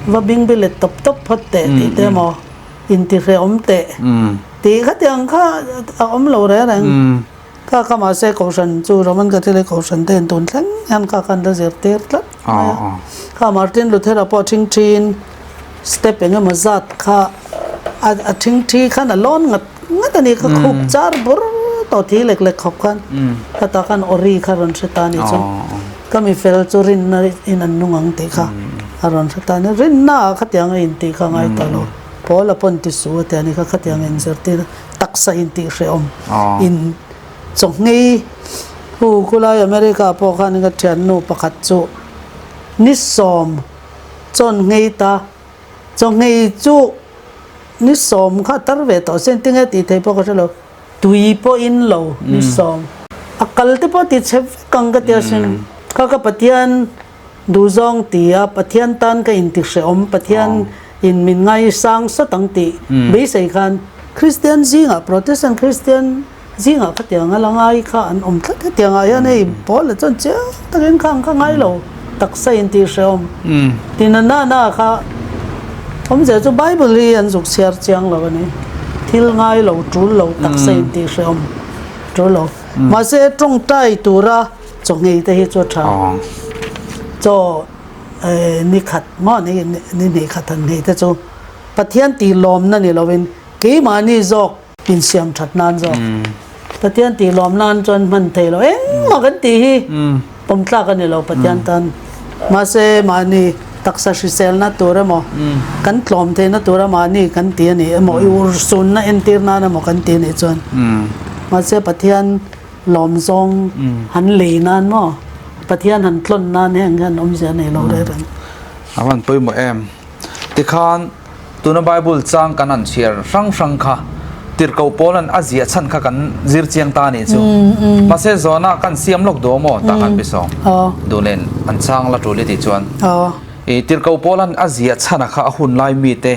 va bingbi let tawp tawp phawt teh tih te emaw intihrehawm teh tih khatiang kha a awm lo reng reng. Kha kha mahse Kohhran chu Roman Catholic Kohhran te in tun thleng hian kha khan la zirtir tlat mai a. Kha Martin Luther-a pawh a thingthiin step eng emaw zat kha a thingthi khan a lawn ngat ngat a ni kha khup char bur. tawh thi lek lek khawp khan khatah khan awri kha rawn hre ta a nih chu. Ka mi fel chu rinna in an nung ang tih kha a rawn hre ta a ni. Rinna ah khatiang a intih kha ngai ta lo. Paula pawn ti su a ti a ni kha khatiang a inzirtir taksa intih hrehawm in chawnghei hu khulai America pawh khan ka thiannu pakhat chu ni sawm chawnghei ta chawnghei chu ni sawm kha a tar ve tawh sin tinge tih theih pawh ka hre lo. Tui pawh in lo ni sawm. A kal te pawh ti chhe vek ang ka ti asin. Kha ka Pathian duhzawng ti a, Pathian tan ka inti hrehawm, Pathian in min ngaisang sawt ang tih beisei khan Kristian zingah, Protestant Kristian zingah khatiang a la ngai kha an awm tlat. Hetiangah hian hei Paula chuan chiang takin kha ang kha ngai lo, taksa inti hrehawm ti na na na kha Awmzia chu Bible hi an zuk chhiar chiang lo a ni. Thil ngai lo, tul lo, taksa in tih hrehawm tul lo. Mahse tawngtai tura chaw nghei te hi chu a tha. Chaw ni khat maw ni ni hnih khat han nghei te chu Pathian tih lawmna ni lovin keimahni zawk insiam that nan zawk. Pathian tih lawm nan chuan hman thei lo engmah kan tih hi pawm tlak a ni lo Pathian tan. Mahse mahni taksa hriselna tur emaw kan tlawm theihna tura mahni kan ti a ni emaw i urhsunna entir nan emaw kan ti a nih chuan mahse Pathian lawm zawng han lei nan maw Pathian han tlawn nan heng hian awmzia nei lo reng reng. A van pawimawh em? Tikhan Tuna Bible chang kan han chhiar hrang hrang kha Tirhkoh Paula'n a ziah chhan kha kan zir chiang ta a nih chu. Mahse zawhna kan siam lawk duh maw tah khan Pisawng duh nen an chang la tul i tih chuan i Tirhkoh Paula'n a ziah chhana kha a hun lai mite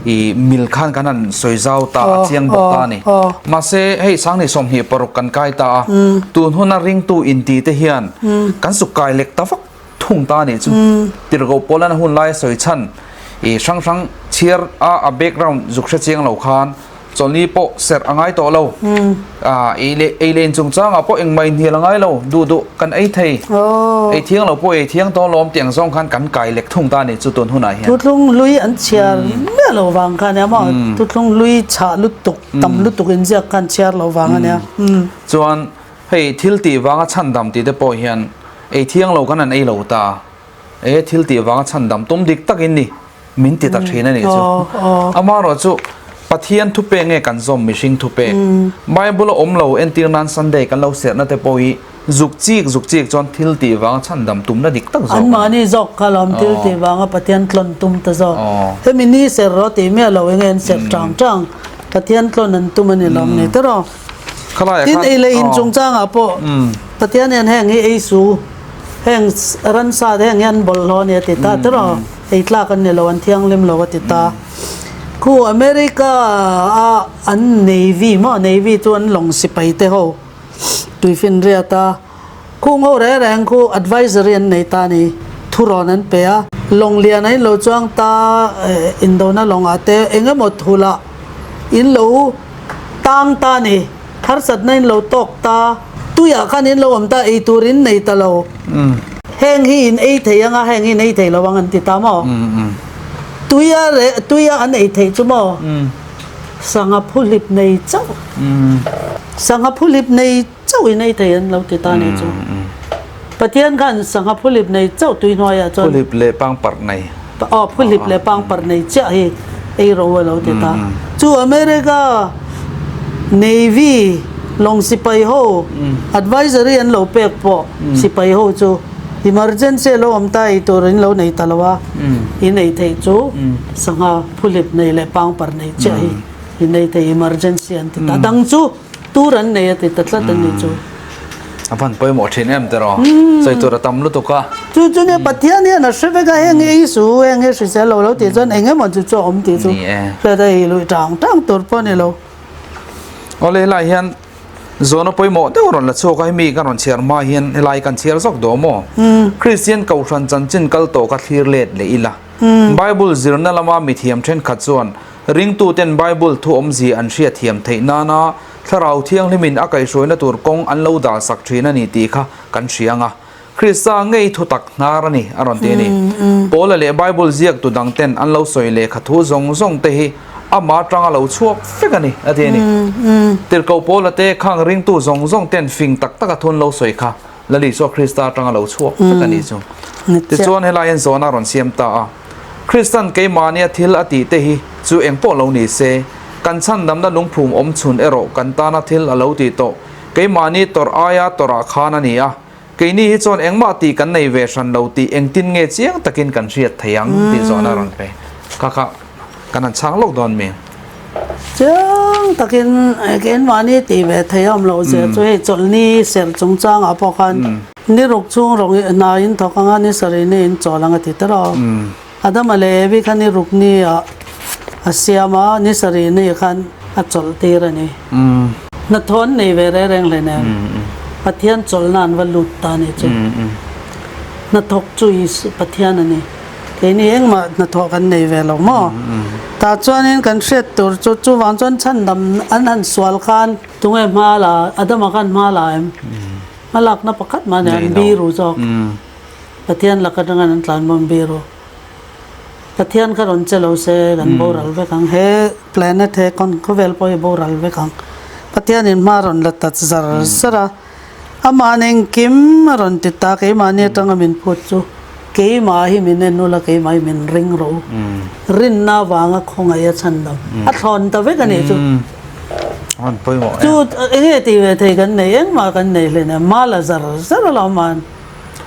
i mil khan kan han sawi zau ta a chiang bawk ta a ni. Mahse hei Sangni 26 kan kai ta a, tun huna ringtu inti te hian kan suk kai lek ta vak thung ta nih chu tirhkoh pawl an hun lai a sawi chhan i hrang hrang chhiar a a background zuk hre chiang lo khan chawlhni pawh serh a ngai tawh lo a ei leh ei leh in chungchang ah pawh engmah inhnial a ngai lo duh duh kan ei thei ei thiang lo pawh ei thiang tawh lawm tih ang zawng khan kan kai lek thung ta nih chu tun hunah hian. Thuthlung hlui an chhiar miah lo vang kha ania maw thuthlung hlui chhah lutuk tam lutuk inziak khan chhiar lo vang ania. Chuan Hei thil tih vanga chhandam tih te pawh hian ei thiang lo kan han ei lo ta e, thil tih vanga chhandam tum dik takin ni min ti ta thin a nih chu. Amaherawh chu Pathian thupek nge kan zawm mihring thupek? Bible a awm lo entir nan Sunday kan lo serhna te pawh hi zuk chik zuk chik chuan thil tih vanga chhandam tumna dik tak zawk a ni. Anmahni zawk kha lawm thil tih vanga Pathian tlawn tum ta zawk. Hemi ni serh rawh tih miah lo enge an serh tang tang Pathian tlawn an tum a ni lawm ni tiraw? Tin, ei leh in chungchangah pawh Pathian hian heng hi ei su, heng ransa te heng hi an bawlhhlawh a ni a ti ta tiraw? Ei tlak an ni lo, an thianghlim lo a ti ta. Khu America a an Navy maw, Navy chu an lawng sipai te ho tuifinriat a, Khung ho reng reng khu advisory an nei ta a ni. Thurawn an pe a. Lawng lian a in lo chuang ta indona lawngah te eng emaw thulah in lo tang ta a ni. Harsatna in lo tawk ta. Tuiah khan in lo awm ta ei tur in nei ta lo. Heng hi in ei thei anga heng hi in ei thei lo ang an ti ta maw? Tuia leh tuia an ei theih chu maw? Sangha phuhlip nei chauh. Sangha phuhlip nei. Chauh in ei thei an lo ti ta nih chu. Pathian khan sangha phuhlip nei chauh tui hnuaiah chuan. Phuhlip leh pangparh nei. Aw phuhlip leh pangparh nei chiah hi ei ro a lo ti ta. Chu America Navy lawng sipai ho advisory an lo pek pawh sipai ho chu emergency a lo awm ta ei tur in lo nei ta lo a, in ei theih chu sangha phuhlip nei leh pangparh nei chiah hi in ei thei emergency an ti ta. Dang chu. Tur an nei a ti ta tlat a ni chu. A van pawimawh thin em tiraw? Sawi tur a tam lutuk a. Chu chu nia Pathian hian a hre vek a, heng hi ei su, heng hi hrisel lo lo tih chuan eng emaw chu chu a awm tih chu hriat a ei luih tang tang tur pawh a ni lo. Awle helai hian zawhna pawimawh deuh rawn la chhuak a, hemi kan rawn chhiar hma hian helai kan chhiar zawk duh maw? Kristian Kohhran chanchin kal tawh kha thlir let leh ila. Bible zirna lama mithiam thenkhat chuan Ringtuten Bible thu awmzia an hriatthiam theih nana Thlarau Thianghlimin a kaihhruaina tur kawng an lo dahsak thin a ni tih kha kan hria ang a. Krista ngei thutak hnar a ni, a rawn ti a ni. Paula leh Bible ziaktu dangten an lo sawi lehkha thu zawng zawng te hi Amah atanga lo chhuak vek a ni, a ti a ni. Tirhkoh Paula te khang ringtu zawng zawng ten fing tak taka thun lo sawi kha Lal Isua Krista atanga lo chhuak vek a nih chu. Tichuan helai hian zawhna a rawn siam ta a, Kristan keimahnia thil a tih te hi chu engpawh lo ni se, kan chhandamna lungphum awm chhun erawh kan tana thil a lo tih tawh keimahni tawrh aia tawrhah khan a ni a, Keini hi chuan engmah tih kan nei ve hran lo tih engtin nge chiang takin kan hriat thei ang tih zawhna a rawn pe. Kha kha kan han chhang lawk dawn mi? Chiang takin keimahni tih ve thei a awm loh zia chu hei chawlhni serh chungchangah pawh khan ni ruk chhung rawng hna in thawk anga ni sarih ni in chawl ang a ti tawrh a. Adama leh Evi kha ni ruk ni ah a siam a, ni sarih ni khan a chawlh tir a ni. Hnathawh an nei ve reng reng hle nen Pathian chawlhna an va lut ta a ni chu. Hnathawk chu Isu Pathian a ni. Keini engmah hnathawh kan nei ve lo maw? Tah chuanin kan hriat tur chu chuvang chuan chhandam an han sual khan tunge hma la Adama khan hma la em? Hma lakna pakhat mah nen an biru zawk. Pathian lak atanga an tlanbawm bir u. Pathian kha rawn che lo se kan boral vek ang. He planet he khawvel pawh hi boral vek ang. Pathian in hma rawn la ta zar zar a, amah engkim a rawn ti ta keimahni atanga min phut chu keimah hi min en ula keimah hi min ring rawh u. Rinna avanga khawngaih a chhan lo. A thlawn ta vek a nih chu. Chu enge tih ve thei kan nei engmah kan nei hleinem. Hma la zar zar a lo man.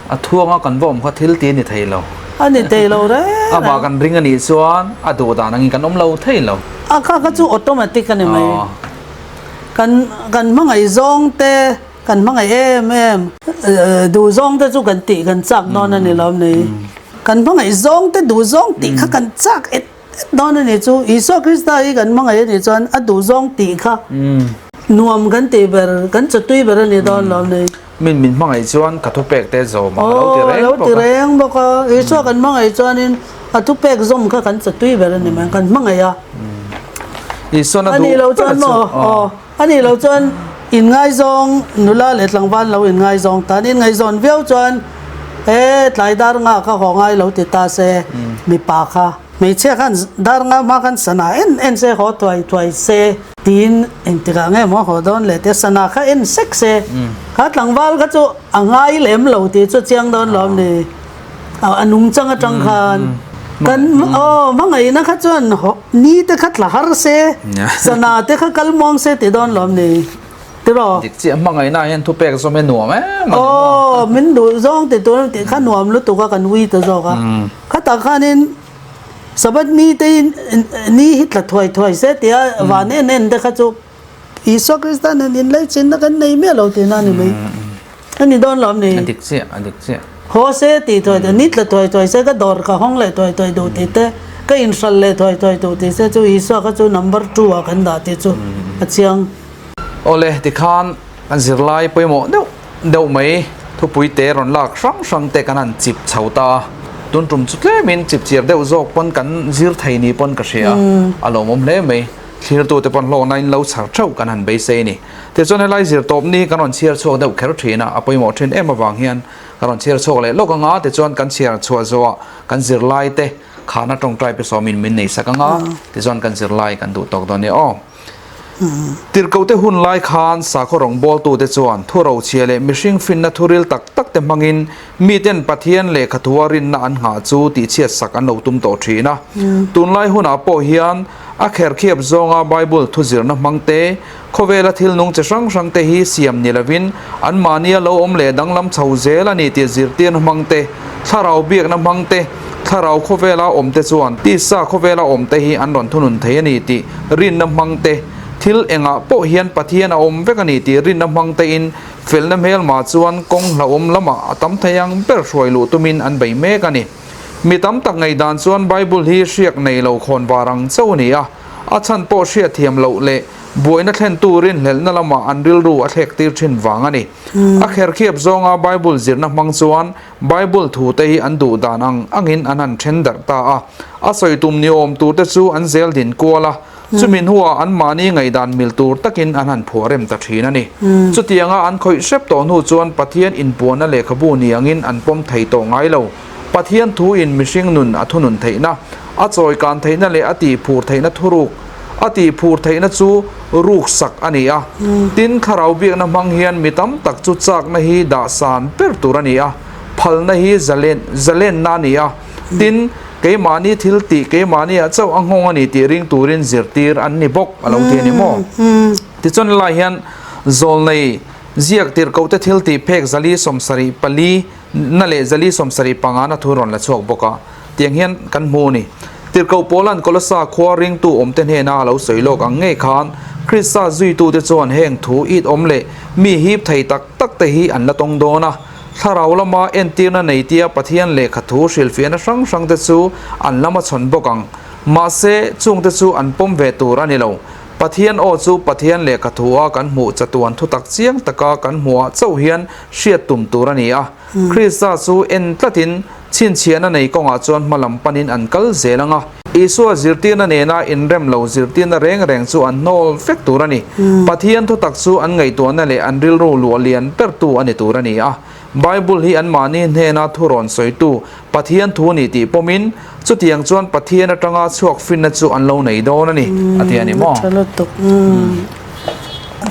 A thuanga kan va awm kha thil ti a ni thei lo. A ni thei lo reng reng. Amah kan ring a nih chuan a duh dan angin kan awm lo thei lo. A kha kha chu automatic a ni mai. Kan kan hmangaih zawng te, kan hmangaih em em duh zawng te chu kan tih kan chak dawn a ni lo ni. Kan hmangaih zawng te duh zawng tih kha kan chak et et dawn a ni chu. Isua Krista hi kan hmangaih a nih chuan a duh zawng tih kha nuam kan tih ber, kan chawtui ber a ni dawn lo ni. Min min hmangaih chuan ka thupek te zawm ang a lo ti reng bawk a. Aw, a lo ti reng bawk a. Isua kan hmangaih chuanin a thupek zawm kha kan chatui ber a ni mai, kan hmangaih a. Isuan a duh ber chu. Aw, a nih loh chuan inngaizawng nula leh tlangval lo inngaizawng tan inngaihzawn viau chuan he tlai dar nga kha haw ngai lo ti ta se mipa kha. Hmeichhia khan dar nga hma khan sana en en se haw thuai thuai se tiin engtikah nge maw haw dawn leh te sana kha en sek se kha tlangval kha chu a ngai lem lo tih chu chiang dawn lo ni a nung chang atang khan kan aw hmangaihna kha chuan ni te kha tla har se sana te kha kal muang se tih dawn lo ni. Tiraw? Dik chiah hmangaihna hian thupek zawm hi nuam em a ni maw? Aw, min duh zawng ti tur tih kha nuam lutuk a kan ui ta zawk a. Khatah khanin Sabbath ni te hi ni hi tla thuai thuai se tia van en en te kha chu Isua Krista nen inlaichinna kan nei miah lo tihna a ni mai. A ni dawn lo am ni? A dik chiah, a dik chiah. Haw se tih thuai thuai, ni tla thuai thuai se ka dawr ka hawng leh thuai thuai duh tih te, ka inhralh leh thuai thuai duh tih se chu Isua kha chu number two ah kan dah tih chu a chiang. Awle, tikhan kan zirlai pawimawh deuh deuh mai thupui te rawn lak hrang hrang te kan han chip chho ta a, tun tum chu tlemin chip chiar deuh zawk pawn kan zir thei ni pawn ka hria a, a lawmawm hle mai. Thlirtute pawn hlawkna in lo chhar theuh kan han beisei a ni. Tichuan helai zirtawpni hi kan rawn chhiar chhuak deuh kher thin a, a pawimawh thin em avang hian kan rawn chhiar chhuak leh lawk anga tichuan kan chhiar chhuah zawhah kan zirlai te khana tawngtai pe sawmin min nei sak anga tichuan kan zirlai kan duh tawk dawn nia aw. Tirhkohte hun lai khan sakhaw rawngbawltute chuan thurochhia leh mihring finna thuril tak tak te hmangin miten Pathian lehkhathua rinna an nghah chu tihchhiat sak an lo tum tawh thin a. Tunlai hunah pawh hian a kherkhiap zawnga Bible thuzirna hmang te, Khawvela thil nung chi hrang hrang te hi siam ni lovin anmahnia lo awm leh danglam chho zel a ni tih zirtirna hmang te, thlarau biakna hmang te, thlarau khawvela awm te chuan tisa khawvela awm te hi an rawn thunun thei a ni tih rinna hmang te, thil engah pawh hian Pathian a awm vek a ni tih rinna hmang tein felna hmelma chuan kawng hlauhawm lamah a tam thei ang ber hruai luh tumin an bei mek a ni. Mi tam tak ngaihdan chuan Bible hi hriak nei lo khawn var ang chauh a ni a, a chhan pawh hriatthiam loh leh buaina thlen turin hlelhna lamah an rilru a thlek tir thin vang a ni. A kherkhiap zawnga Bible zirna hmang chuan Bible thute hi an duh dan ang angin an han then darh ta a. A sawi tum ni awm turte chu an zel din kual a, chumi hnuah anmahni ngaihdan mil tur takin an han phuah rem ta thin a ni. Chutianga an khawih hrep tawh hnu chuan Pathian inpuanna lehkhabu ni angin an pawm thei tawh ngai lo. Pathian thuin mihring nun a thunun theihna, a chawikan theihna leh a tihphur theihna thuruk. A tihphur theihna chu ruksak a ni a. Tin, thlarau biakna hmang hian mi tam tak chu chakna hi dah san ber tur a ni a, phalna hi zalen zalenna a ni a. Tin, keimahni thil tih keimahniah chauh a nghawng a ni tih ring turin zirtir an ni bawk a lo ti a ni maw? Tichuan helai hian zawlnei ziak tirhkohte thil tih phek 474 na leh 475 na thu rawn la chhuak bawk a, tiang hian kan hmu a ni. Tirhkoh Paula'n Kolossa khua ringtu awmte hnena a lo sawi lawk ang ngei khan Krista zuitute chuan heng thu it awm leh mi hip thei tak tak te hi an la tawng dawn a. Thlarau lama entirna nei tia Pathian lehkha thu hrilhfiahna hrang hrang te chu an lama chhawn bawk ang. Mahse, chungte chu an pawm ve tur a ni lo. Pathian aw chu Pathian lehkha thu a kan hmuh chatuan thutak chiang taka kan hmuhah chauh hian hriat tum tur a ni a. Krista chu en tlatin chhinchhiahna nei kawngah chuan hma lam panin an kal zel ang a. Isua zirtirna nena inrem lo zirtirna reng reng chu an hnawl vek tur a ni. Pathian thutak chu an ngaihtuahna leh an rilru luah lian bertu a ni tur a ni a. Bible hi anmahni hnena thu rawn sawitu Pathian thu a ni tih pawmin, chutiang chuan Pathian atanga chhuak finna chu an lo nei dawn a ni, a ti a ni maw? Tha lutuk.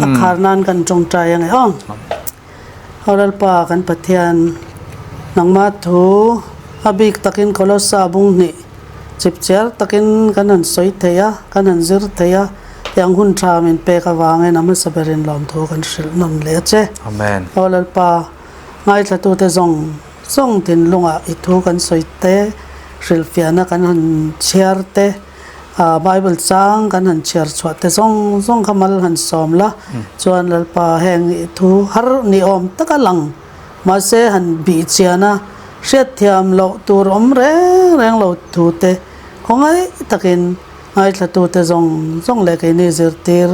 A khar nan kan tawngtai ange aw. Aw Lalpa kan Pathian, nangmah thu a bik takin Kolossa bung hnih chipchiar takin kan han sawi thei a, kan han zir thei a, tiang hun tha min pek avangin a hmasa berin lawmthu kan hrilh nawn leh a che. Amen. Aw Lalpa, ngaithlatute zawng zawng thinlungah i thu kan sawi te, hrilhfiahna kan han chhiar te, Bible chang kan han chhiar chhuah te zawng zawng kha mal han sawm la, chuan Lalpa heng i thu har ni awm taka lang mahse han bih chian a, hriatthiam loh tur awm reng reng lo thu te khawngaih takin ngaithlatute zawng zawng leh keini zirtir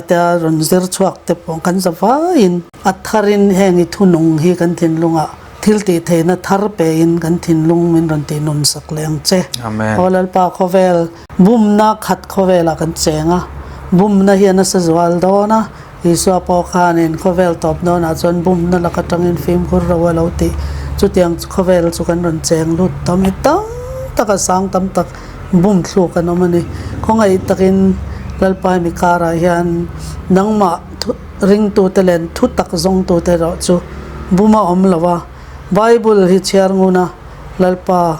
tia rawn zir chhuak te pawh kan za vaiin a tharin heng i thunung hi kan thinlungah Thil tih theihna thar pein kan thinlung min rawn tih nun sak leh ang che. Amen. Aw Lalpa khawvel bumna khat khawvelah kan cheng a, bumna hi a nasa zual dawn a, Isua pawh khanin khawvel tawp dawnah chuan bumna lak atangin fimkhur ro a lo tih chutiang khawvel chu kan rawn cheng lut tam hi tam tak a sang tam tak bum thluk an awm a ni. Khawngaih takin Lalpa hemi karah hian nangmah Ringtute leh thu tak zawngtute erawh chu bum a awm lo a, Bible hi chhiar ngun a, Lalpa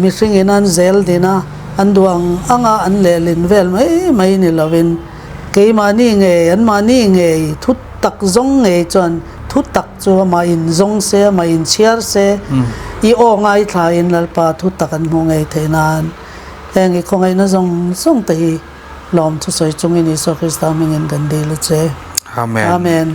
mihringin an zel din a, an duh ang anga an lehlin vel mai mai ni lovin, keimahni ngei, anmahni ngei thu tak zawng ngei chuan thu tak chu amah in zawng se, amah in chhiar se, i aw ngaithlain Lalpa thu tak an hmuh ngei theih nan heng i khawngaihna zawng zawng te hi Lawm thusawi chungin Isua Krista hmingin kan dil a che. Amen. Amen.